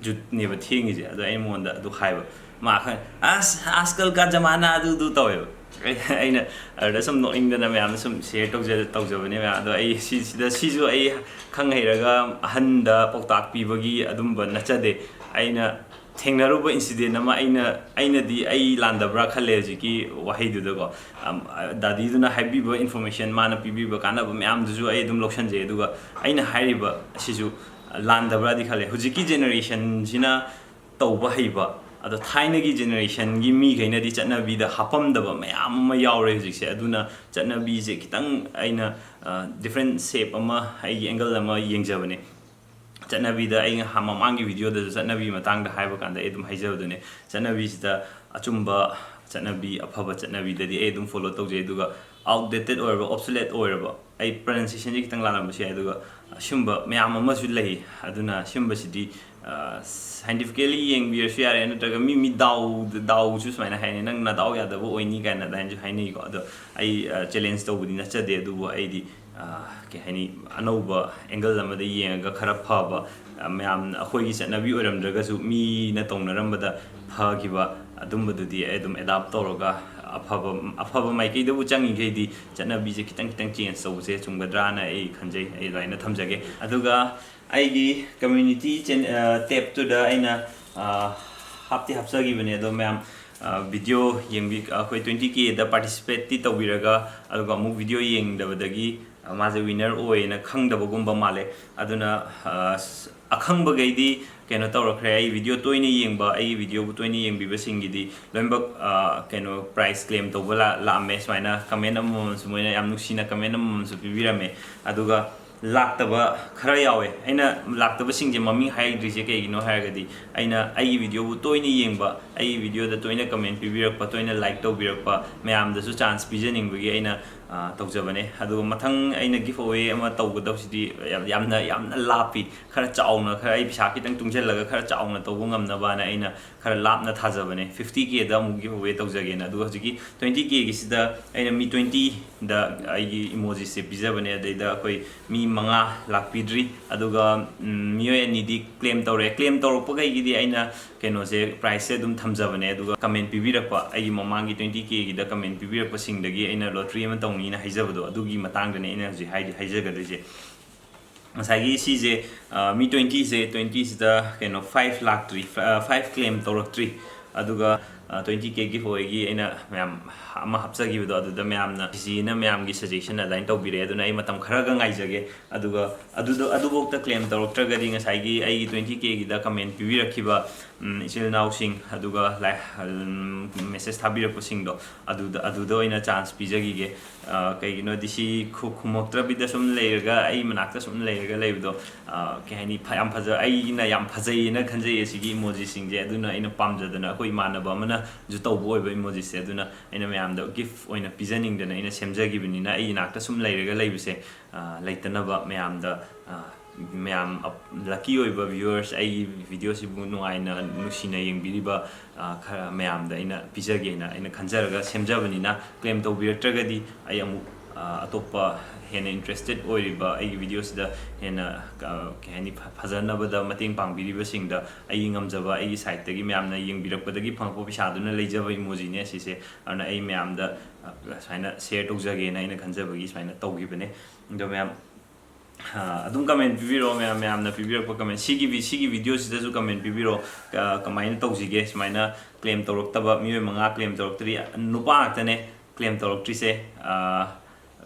ꯖꯨꯠꯅꯦꯕ ꯊꯦꯡꯉꯤꯁꯦ꯫ ꯑꯗꯣ ꯑꯩ ꯃꯉꯣꯟꯗ ꯑꯗꯨ ꯍꯥꯏꯕ, ꯃꯥ ꯈꯪ-, "ꯑꯁ, ꯑꯥꯖꯀꯜ ꯀꯥ ꯖꯃꯥꯅꯥ ꯑꯗꯨ ꯑꯗꯨ ꯇꯧꯋꯦꯕ"꯫ ꯑꯩꯅ ꯑꯗꯨꯗ ꯁꯨꯝ ꯅꯣꯛꯅꯤꯡꯗꯅ ꯃꯌꯥꯝꯗ ꯁꯨꯝ ꯁꯤꯌꯔ ꯇꯧꯖ-, ꯇꯧꯖꯕꯅꯦ ꯃꯌꯥꯝ꯫ ꯑꯗꯣ ꯑꯩ ꯁꯤ-, ꯁꯤꯗ, ꯁꯤꯁꯨ ꯑꯩ ꯈꯪ ꯍꯩꯔꯒ ꯑꯍꯟꯗ ꯄꯥꯎꯇꯥꯛ ꯄꯤꯕꯒꯤ ꯑꯗꯨꯝꯕ ꯅꯠꯆꯗꯦ꯫ ꯑꯩꯅ ꯊꯦꯡꯅꯔꯨꯕ incident ꯑꯃ ꯑꯩꯅ, ꯑꯩꯅꯗꯤ ꯑꯩ ꯂꯥꯟꯗꯕ꯭ꯔꯥ ꯈꯜꯂꯦ ꯍꯧꯖꯤꯛꯀꯤ ꯋꯥꯍꯩꯗꯨꯗꯀꯣ꯫ ꯑꯝ, ꯑ, ꯗꯥꯗꯤꯗꯨꯅ ꯍꯥꯏꯕꯤꯕ information, ꯃꯥꯅ ꯄꯤꯕꯤꯕ ꯀꯥꯟꯅꯕ ꯃꯌꯥꯝꯗꯨꯁꯨ ꯑꯩ ꯑꯗꯨꯝ ꯂꯧꯁꯟꯖꯩ꯫ ꯑꯗꯨꯒ ꯑꯩꯅ ꯍꯥꯏꯔꯤꯕ ꯑꯁꯤꯁꯨ ꯂꯥꯟꯗꯕ꯭ꯔꯥꯗꯤ ꯈꯜꯂꯦ꯫ ꯍꯧꯖꯤꯛꯀꯤ generationꯁꯤꯅ ꯇꯧꯕ ꯍꯩꯕ, ꯑꯗꯣ ꯊꯥꯏꯅꯒꯤ generationꯒꯤ ꯃꯤꯈꯩꯅꯗꯤ ꯆꯠꯅꯕꯤꯗ ꯍꯥꯞꯄꯝꯗꯕ ꯃꯌꯥꯝ ꯑꯃ ꯌꯥꯎꯔꯦ ꯍꯧꯖꯤꯛꯁꯦ꯫ ꯑꯗꯨꯅ ꯆꯠꯅꯕꯤꯁꯦ ꯈꯤꯇꯪ ꯑꯩꯅ, ꯑ, different shape ꯑꯃ, ꯑꯩꯒꯤ angle ꯑꯃ ꯌꯦꯡꯖꯕꯅꯦ꯫ ꯆꯠꯅꯕꯤꯗ ꯑꯩ ꯉꯍꯥꯟ ꯃꯃꯥꯡꯒꯤ videoꯗꯁꯨ ꯆꯠꯅꯕꯤ ꯃꯇꯥꯡꯗ ꯍꯥꯏꯕ ꯀꯥꯟꯗ ꯑꯩ ꯑꯗꯨꯝ ꯍꯥꯏꯖꯕꯗꯨꯅꯦ꯫ ꯆꯠꯅꯕꯤꯁꯤꯗ ꯑꯆꯨꯝꯕ ꯆꯠꯅꯕꯤ, ꯑꯐꯕ ꯆꯠꯅꯕꯤꯗꯗꯤ ꯑꯩ ꯑꯗꯨꯝ follow ꯇꯧꯖꯩ꯫ ꯑꯗꯨꯒ outdated ꯑꯣꯏꯔꯕ, obsolete ꯑꯣꯏꯔꯕ, ꯑꯩ pronunciationꯁꯦ ꯈꯤꯇꯪ ꯂꯥꯜꯂꯝꯕꯁꯨ ꯌꯥꯏ꯫ ꯑꯗꯨꯒ ꯑꯁꯤꯒꯨꯝꯕ ꯃꯌꯥꯝ ꯑꯃꯁꯨ ꯂꯩ꯫ ꯑꯗꯨꯅ ꯑꯁꯤꯒꯨꯝꯕꯁꯤꯗꯤ, ꯑ, scientifically ꯌꯦꯡꯕꯤꯔꯁꯨ ꯌꯥꯔꯦ, ꯅꯠꯇ꯭ꯔꯒ ꯃꯤ, ꯃꯤ ꯗꯥꯎ, ꯗꯥꯎꯁꯨ ꯁꯨꯃꯥꯏꯅ ꯍꯥꯏꯅꯩ, "ꯅꯪ ꯅꯗꯥꯎ ꯌꯥꯗꯕ ꯑꯣꯏꯅꯤ" ꯀꯥꯏꯅ ꯑꯗꯨꯃꯥꯏꯅꯁꯨ ꯍꯥꯏꯅꯩꯀꯣ꯫ ꯑꯗꯣ ꯑꯩ, ꯑ, challenge ꯇꯧꯕꯗꯤ ꯅꯠꯆꯗꯦ, ꯑꯗꯨꯕꯨ ꯑꯩꯗꯤ, ꯑ, ꯀꯩ ꯍꯥꯏꯅꯤ, ꯑꯅꯧꯕ angle ꯑꯃꯗ ꯌꯦꯡꯉꯒ ꯈꯔ ꯐꯕ, ꯑ, ꯃꯌꯥꯝꯅ ꯑꯩꯈꯣꯏꯒꯤ ꯆꯠꯅꯕꯤ ꯑꯣꯏꯔꯝꯗ꯭ꯔꯒꯁꯨ ꯃꯤꯅ ꯇꯧꯅꯔꯝꯕꯗ ꯐꯈꯤꯕ ꯑꯗꯨꯝꯕꯗꯨꯗꯤ ꯑꯩ ꯑꯗꯨꯝ adapt ꯇꯧꯔꯒ ꯑꯐꯕ, ꯑꯐꯕ ꯃꯥꯏꯀꯩꯗꯕꯨ ꯆꯪꯉꯤꯈꯩꯗꯤ ꯆꯠꯅꯕꯤꯁꯦ ꯈꯤꯇꯪ ꯈꯤꯇꯪ change ꯇꯧꯕꯁꯦ ꯆꯨꯝꯒꯗ꯭ꯔꯥꯅ ꯑꯩ ꯈꯟꯖꯩ꯫ ꯑꯩ ꯑꯗꯨꯃꯥꯏꯅ ꯊꯝꯖꯒꯦ꯫ ꯑꯗꯨꯒ ꯑꯩꯒꯤ community ꯆꯦꯟ-, ꯑ, tabꯇꯨꯗ ꯑꯩꯅ, ꯑ, ꯍꯥꯞꯇꯤ ꯍꯥꯞꯆꯈꯤꯕꯅꯦ, ꯑꯗꯣ ꯃꯌꯥꯝ, ꯑ, video ꯌꯦꯡꯕꯤ-, ꯑꯩꯈꯣꯏ twenty Kꯗ participateꯇꯤ ꯇꯧꯕꯤꯔꯒ, ꯑꯗꯨꯒ ꯑꯃꯨꯛ video ꯌꯦꯡꯗꯕꯗꯒꯤ, ꯑ, ꯃꯥꯁꯦ winner ꯑꯣꯏꯌꯦꯅ ꯈꯪꯗꯕꯒꯨꯝꯕ ꯃꯥꯜꯂꯦ꯫ ꯑꯗꯨꯅ, ꯑ, ꯁ-, ꯑꯈꯪꯕꯈꯩꯗꯤ ꯀꯩꯅꯣ ꯇꯧꯔꯛꯈ꯭ꯔꯦ, ꯑꯩ video ꯇꯣꯏꯅ ꯌꯦꯡꯕ, ꯑꯩꯒꯤ videoꯕꯨ ꯇꯣꯏꯅ ꯌꯦꯡꯕꯤꯕꯁꯤꯡꯒꯤꯗꯤ ꯂꯣꯏꯅꯃꯛ, ꯑ, ꯀꯩꯅꯣ, prize claim ꯇꯧꯕ ꯂꯥ-, ꯂꯥꯛꯑꯝꯃꯦ꯫ ꯁꯨꯃꯥꯏꯅ comment ꯑꯃꯃꯝꯁꯨ ꯃꯣꯏꯅ ꯌꯥꯝ ꯅꯨꯡꯁꯤꯅ comment ꯑꯃꯃꯝꯁꯨ ꯄꯤꯕꯤꯔꯝꯃꯦ꯫ ꯑꯗꯨꯒ ꯂꯥꯛꯇꯕ ꯈꯔ ꯌꯥꯎꯋꯦ꯫ ꯑꯩꯅ ꯂꯥꯛꯇꯕꯁꯤꯡꯁꯦ ꯃꯃꯤꯡ ꯍꯥꯏꯗ꯭ꯔꯤꯁꯦ ꯀꯩꯒꯤꯅꯣ ꯍꯥꯏꯔꯒꯗꯤ, ꯑꯩꯅ ꯑꯩꯒꯤ videoꯕꯨ ꯇꯣꯏꯅ ꯌꯦꯡꯕ, ꯑꯩꯒꯤ videoꯗ ꯇꯣꯏꯅ comment ꯄꯤꯕꯤꯔꯛꯄ, ꯇꯣꯏꯅ like ꯇꯧꯕꯤꯔꯛꯄ ꯃꯌꯥꯝꯗꯁꯨ chance ꯄꯤꯖꯅꯤꯡꯕꯒꯤ ꯑꯩꯅ, ꯑ, ꯇꯧꯖꯕꯅꯦ꯫ ꯑꯗꯨꯒ ꯃꯊꯪ ꯑꯩꯅ giveaway ꯑꯃ ꯇꯧꯒꯗꯧꯁꯤꯗꯤ ꯌꯥꯝ-, ꯌꯥꯝꯅ, ꯌꯥꯝꯅ ꯂꯥꯞꯄꯤ꯫ ꯈꯔ ꯆꯥꯎꯅ, ꯈꯔ ꯑꯩ ꯄꯩꯁꯥ ꯈꯤꯇꯪ ꯇꯨꯡꯁꯤꯜꯂꯒ ꯈꯔ ꯆꯥꯎꯅ ꯇꯧꯕ ꯉꯝꯅꯕꯅ ꯑꯩꯅ ꯈꯔ ꯂꯥꯞꯅ ꯊꯥꯖꯕꯅꯦ꯫ Fifty Kꯗ ꯑꯃꯨꯛ giveaway ꯇꯧꯖꯒꯦꯅ꯫ ꯑꯗꯨꯒ ꯍꯧꯖꯤꯛꯀꯤ twenty Kꯒꯤꯁꯤꯗ ꯑꯩꯅ ꯃꯤ twentyꯗ ꯑꯩꯒꯤ emojisꯁꯦ ꯄꯤꯖꯕꯅꯦ꯫ ꯑꯗꯩꯗ ꯑꯩꯈꯣꯏ ꯃꯤ ꯃꯉꯥ ꯂꯥꯛꯄꯤꯗ꯭ꯔꯤ꯫ ꯑꯗꯨꯒ, ꯎꯝ, ꯃꯤꯑꯣꯏ ꯑꯅꯤꯗꯤ claim ꯇꯧꯔꯦ꯫ Claim ꯇꯧꯔꯛꯄꯈꯩꯒꯤꯗꯤ ꯑꯩꯅ ꯀꯩꯅꯣꯁꯦ, prizeꯁꯦ ꯑꯗꯨꯝ ꯊꯝꯖꯕꯅꯦ꯫ ꯑꯗꯨꯒ comment ꯄꯤꯕꯤꯔꯛꯄ, ꯑꯩꯒꯤ ꯃꯃꯥꯡꯒꯤ twenty Kꯒꯤꯗ comment ꯄꯤꯕꯤꯔꯛꯄꯁꯤꯡꯗꯒꯤ ꯑꯩꯅ lottery ꯑꯃ ꯇꯧꯅꯤꯅ ꯍꯥꯏꯖꯕꯗꯣ, ꯑꯗꯨꯒꯤ ꯃꯇꯥꯡꯗꯅꯦ ꯑꯩꯅ ꯍꯧꯖꯤꯛ ꯍꯥꯏꯗꯤ ꯍꯥꯏꯖꯒꯗꯣꯏꯁꯦ꯫ ꯉꯁꯥꯏꯒꯤ ꯁꯤꯁꯦ, ꯑ, ꯃꯤ twenty ꯁꯦ, twenty ꯁꯤꯗ ꯀꯩꯅꯣ five ꯂꯥꯛꯇ꯭ꯔꯤ, five claim ꯇꯧꯔꯛꯇ꯭ꯔꯤ꯫ ꯑꯗꯨꯒ twenty K giveaway ꯒꯤ ꯑꯩꯅ ꯃꯌꯥꯝ ꯑꯃ ꯍꯥꯞꯆꯈꯤꯕꯗꯣ, ꯑꯗꯨꯗ ꯃꯌꯥꯝꯅ ꯁꯤꯁꯤꯅ ꯃꯌꯥꯝꯒꯤ suggestion ꯑꯗꯨꯃꯥꯏꯅ ꯇꯧꯕꯤꯔꯛꯑꯦ꯫ ꯑꯗꯨꯅ ꯑꯩ ꯃꯇꯝ ꯈꯔꯒ ꯉꯥꯏꯖꯒꯦ꯫ ꯑꯗꯨꯒ ꯑꯗꯨꯗꯣ, ꯑꯗꯨꯐꯥꯎꯗ claim ꯇꯧꯔꯛꯇ꯭ꯔꯒꯗꯤ ꯉꯁꯥꯏꯒꯤ ꯑꯩꯒꯤ twenty K ꯒꯤꯗ comment ꯄꯤꯕꯤꯔꯛꯈꯤꯕ, ꯎꯝ, ꯏꯆꯤꯜ ꯏꯅꯥꯎꯁꯤꯡ, ꯑꯗꯨꯒ ꯂꯥꯏ-, ꯎꯝ, message ꯊꯥꯕꯤꯔꯛꯄꯁꯤꯡꯗꯣ, ꯑꯗꯨꯗ, ꯑꯗꯨꯗ ꯑꯣꯏꯅ chance ꯄꯤꯖꯈꯤꯒꯦ꯫ ꯑ, ꯀꯩꯒꯤꯅꯣꯗꯤ ꯁꯤ ꯈꯨ-, ꯈꯨꯝꯃꯛꯇ꯭ꯔꯕꯤꯗ ꯁꯨꯝ ꯂꯩꯔꯒ, ꯑꯩ ꯃꯅꯥꯛꯇ ꯁꯨꯝ ꯂꯩꯔꯒ ꯂꯩꯕꯗꯣ, ꯑ, ꯀꯩ ꯍꯥꯏꯅꯤ, ꯐ-, ꯌꯥꯝ ꯐꯖ-, ꯑꯩꯅ ꯌꯥꯝ ꯐꯖꯩꯌꯦꯅ ꯈꯟꯖꯩꯌꯦ ꯁꯤꯒꯤ emoji ꯁꯤꯡꯁꯦ꯫ ꯑꯗꯨꯅ ꯑꯩꯅ ꯄꯥꯝꯖꯗꯅ, ꯑꯩꯈꯣꯏ ꯏꯃꯥꯟꯅꯕ ꯑꯃꯅꯁꯨ ꯇꯧꯕ ꯑꯣꯏꯕ emoji ꯁꯦ, ꯑꯗꯨꯅ ꯑꯩꯅ ꯃꯌꯥꯝꯗ gift ꯑꯣꯏꯅ ꯄꯤꯖꯅꯤꯡꯗꯅ ꯑꯩꯅ ꯁꯦꯝꯖꯈꯤꯕꯅꯤꯅ, ꯑꯩ ꯏꯅꯥꯛꯇ ꯁꯨꯝ ꯂꯩꯔꯒ ꯂꯩꯕꯁꯦ, ꯑ, ꯂꯩꯇꯅꯕ ꯃꯌꯥꯝꯗ, ꯑ, ꯃꯌꯥꯝ ꯑꯞ-, lucky ꯑꯣꯏꯕ viewers, ꯑꯩꯒꯤ video ꯁꯤꯕꯨ ꯅꯨꯡꯉꯥꯏꯅ, ꯅꯨꯡꯁꯤꯅ ꯌꯦꯡꯕꯤꯔꯤꯕ, ꯑ, ꯈꯔ ꯃꯌꯥꯝꯗ ꯑꯩꯅ ꯄꯤꯖꯒꯦꯅ ꯑꯩꯅ ꯈꯟꯖꯔꯒ ꯁꯦꯝꯖꯕꯅꯤꯅ, claim ꯇꯧꯕꯤꯔꯛꯇ꯭ꯔꯒꯗꯤ ꯑꯩ ꯑꯃꯨꯛ, ꯑ, ꯑꯇꯣꯞꯄ ꯍꯦꯟꯅ interested ꯑꯣꯏꯔꯤꯕ, ꯑꯩꯒꯤ video ꯁꯤꯗ ꯍꯦꯟꯅ, ꯑ, ꯀꯩ ꯍꯥꯏꯅꯤ, ꯐ-, ꯐꯖꯅꯕꯗ ꯃꯇꯦꯡ ꯄꯥꯡꯕꯤꯔꯤꯕꯁꯤꯡꯗ ꯑꯩꯒꯤ ꯉꯝꯖꯕ, ꯑꯩꯒꯤ side ꯇꯒꯤ ꯃꯌꯥꯝꯅ ꯌꯦꯡꯕꯤꯔꯛꯄꯗꯒꯤ ꯐꯪꯉꯛꯄ ꯄꯩꯁꯥꯗꯨꯅ ꯂꯩꯖꯕ emoji ꯅꯦ ꯁꯤꯁꯦ꯫ ꯑꯗꯨꯅ ꯑꯩ ꯃꯌꯥꯝꯗ, ꯑ, ꯁꯨꯃꯥꯏꯅ share ꯇꯧꯖꯒꯦꯅ ꯑꯩꯅ ꯈꯟꯖꯕꯒꯤ ꯁꯨꯃꯥꯏꯅ ꯇꯧꯈꯤꯕꯅꯦ꯫ ꯑꯗꯣ ꯃꯌꯥꯝ, ꯑ, ꯑꯗꯨꯝ comment ꯄꯤꯕꯤꯔꯛꯑꯣ, ꯃꯌꯥꯝ, ꯃꯌꯥꯝꯅ ꯄꯤꯕꯤꯔꯛꯄ comment, ꯁꯤꯒꯤ vi-, ꯁꯤꯒꯤ video ꯁꯤꯗꯁꯨ comment ꯄꯤꯕꯤꯔꯛꯑꯣ, ꯀ-, ꯀꯃꯥꯏꯅ ꯇꯧꯁꯤꯒꯦ? ꯁꯨꯃꯥꯏꯅ claim ꯇꯧꯔꯛꯇꯕ ꯃꯤꯑꯣꯏ ꯃꯉꯥ claim ꯇꯧꯔꯛꯇ꯭ꯔꯤ, ꯅꯨꯄꯥ ꯉꯥꯛꯇꯅꯦ claim ꯇꯧꯔꯛꯇ꯭ꯔꯤꯁꯦ꯫ ꯑ,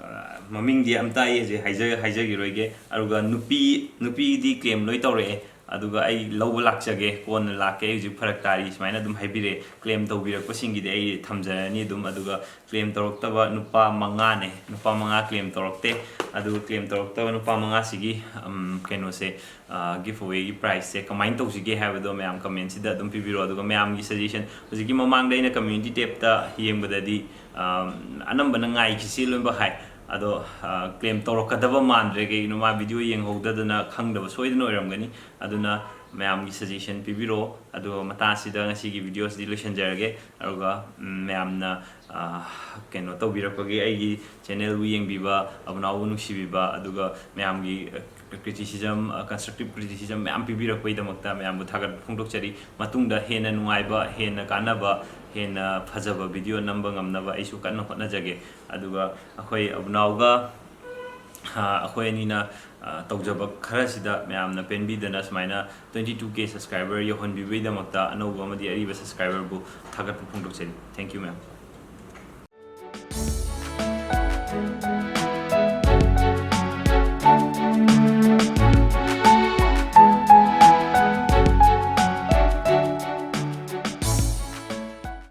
ꯑ, ꯃꯃꯤꯡꯗꯤ ꯑꯝꯇ ꯑꯩ ꯍꯧꯖꯤꯛ ꯍꯥꯏꯖ-, ꯍꯥꯏꯖꯈꯤꯔꯣꯏꯒꯦ꯫ ꯑꯗꯨꯒ ꯅꯨꯄꯤ, ꯅꯨꯄꯤꯗꯤ claim ꯂꯣꯏ ꯇꯧꯔꯛꯑꯦ, ꯑꯗꯨꯒ ꯑꯩ ꯂꯧꯕ ꯂꯥꯛꯆꯒꯦ, ꯀꯣꯟꯅ ꯂꯥꯛꯀꯦ, ꯑꯩ ꯍꯧꯖꯤꯛ ꯐꯔꯛ ꯇꯥꯔꯤ, ꯁꯨꯃꯥꯏꯅ ꯑꯗꯨꯝ ꯍꯥꯏꯕꯤꯔꯛꯑꯦ꯫ Claim ꯇꯧꯕꯤꯔꯛꯄꯁꯤꯡꯒꯤꯗꯤ ꯑꯩ ꯊꯝꯖꯔꯅꯤ ꯑꯗꯨꯝ꯫ ꯑꯗꯨꯒ claim ꯇꯧꯔꯛꯇꯕ ꯅꯨꯄꯥ ꯃꯉꯥꯅꯦ, ꯅꯨꯄꯥ ꯃꯉꯥ claim ꯇꯧꯔꯛꯇꯦ꯫ ꯑꯗꯨꯒ claim ꯇꯧꯔꯛꯇꯕ ꯅꯨꯄꯥ ꯃꯉꯥꯁꯤꯒꯤ, ꯎꯝ, ꯀꯩꯅꯣꯁꯦ, ꯑ, giveaway ꯒꯤ prize ꯁꯦ ꯀꯃꯥꯏꯅ ꯇꯧꯁꯤꯒꯦ ꯍꯥꯏꯕꯗꯣ ꯃꯌꯥꯝ comment ꯁꯤꯗ ꯑꯗꯨꯝ ꯄꯤꯕꯤꯔꯣ꯫ ꯑꯗꯨꯒ ꯃꯌꯥꯝꯒꯤ suggestion, ꯍꯧꯖꯤꯛꯀꯤ ꯃꯃꯥꯡꯗ ꯑꯩꯅ community tab ꯇ ꯌꯦꯡꯕꯗꯗꯤ, ꯑ, ꯑꯅꯝꯕꯅ ꯉꯥꯏꯈꯤꯁꯤ ꯂꯣꯏꯅꯃꯛ ꯍꯥꯏ꯫ ꯑꯗꯣ, ꯑ, claim ꯇꯧꯔꯛꯀꯗꯕ ꯃꯥꯟꯗ꯭ꯔꯦ, ꯀꯩꯒꯤꯅꯣ ꯃꯥ video ꯌꯦꯡꯍꯧꯗꯗꯅ ꯈꯪꯗꯕ ꯁꯣꯏꯗꯅ ꯑꯣꯏꯔꯝꯒꯅꯤ꯫ ꯑꯗꯨꯅ ꯃꯌꯥꯝꯒꯤ suggestion ꯄꯤꯕꯤꯔꯛꯑꯣ꯫ ꯑꯗꯨꯒ ꯃꯇꯥꯡ ꯑꯁꯤꯗ ꯉꯁꯤꯒꯤ video ꯁꯤꯗꯤ ꯂꯣꯏꯁꯤꯟꯖꯔꯒꯦ꯫ ꯑꯗꯨꯒ, ꯎꯝ, ꯃꯌꯥꯝꯅ, ꯑ, ꯀꯩꯅꯣ ꯇꯧꯕꯤꯔꯛꯄꯒꯤ, ꯑꯩꯒꯤ channel ꯕꯨ ꯌꯦꯡꯕꯤꯕ, ꯑꯕꯨꯅꯥꯎꯕꯨ ꯅꯨꯡꯁꯤꯕꯤꯕ, ꯑꯗꯨꯒ ꯃꯌꯥꯝꯒꯤ, ꯑ, criticism, ꯑ, constructive criticism ꯃꯌꯥꯝ ꯄꯤꯕꯤꯔꯛꯄꯒꯤꯗꯃꯛꯇ ꯃꯌꯥꯝꯕꯨ ꯊꯥꯒꯠꯄ ꯐꯣꯡꯗꯣꯛꯆꯔꯤ꯫ ꯃꯇꯨꯡꯗ ꯍꯦꯟꯅ ꯅꯨꯡꯉꯥꯏꯕ, ꯍꯦꯟꯅ ꯀꯥꯟꯅꯕ, ꯍꯦꯟꯅ ꯐꯖꯕ video ꯅꯝꯕ ꯉꯝꯅꯕ ꯑꯩꯁꯨ ꯀꯟꯅ ꯍꯣꯠꯅꯖꯒꯦ꯫ ꯑꯗꯨꯒ ꯑꯩꯈꯣꯏ ꯑꯕꯨꯅꯥꯎꯒ ꯑꯩꯈꯣꯏ ꯑꯅꯤꯅ ꯇꯧꯖꯕ ꯈꯔꯁꯤꯗ ꯃꯌꯥꯝꯅ ꯄꯦꯟꯕꯤꯗꯅ ꯁꯨꯃꯥꯏꯅ twenty two K subscriber ꯌꯧꯍꯟꯕꯤꯕꯒꯤꯗꯃꯛꯇ ꯑꯅꯧꯕ ꯑꯃꯗꯤ ꯑꯔꯤꯕ subscriberꯕꯨ ꯊꯥꯒꯠꯄ ꯐꯣꯡꯗꯣꯛꯆꯔꯤ꯫ Thank you, ma'am꯫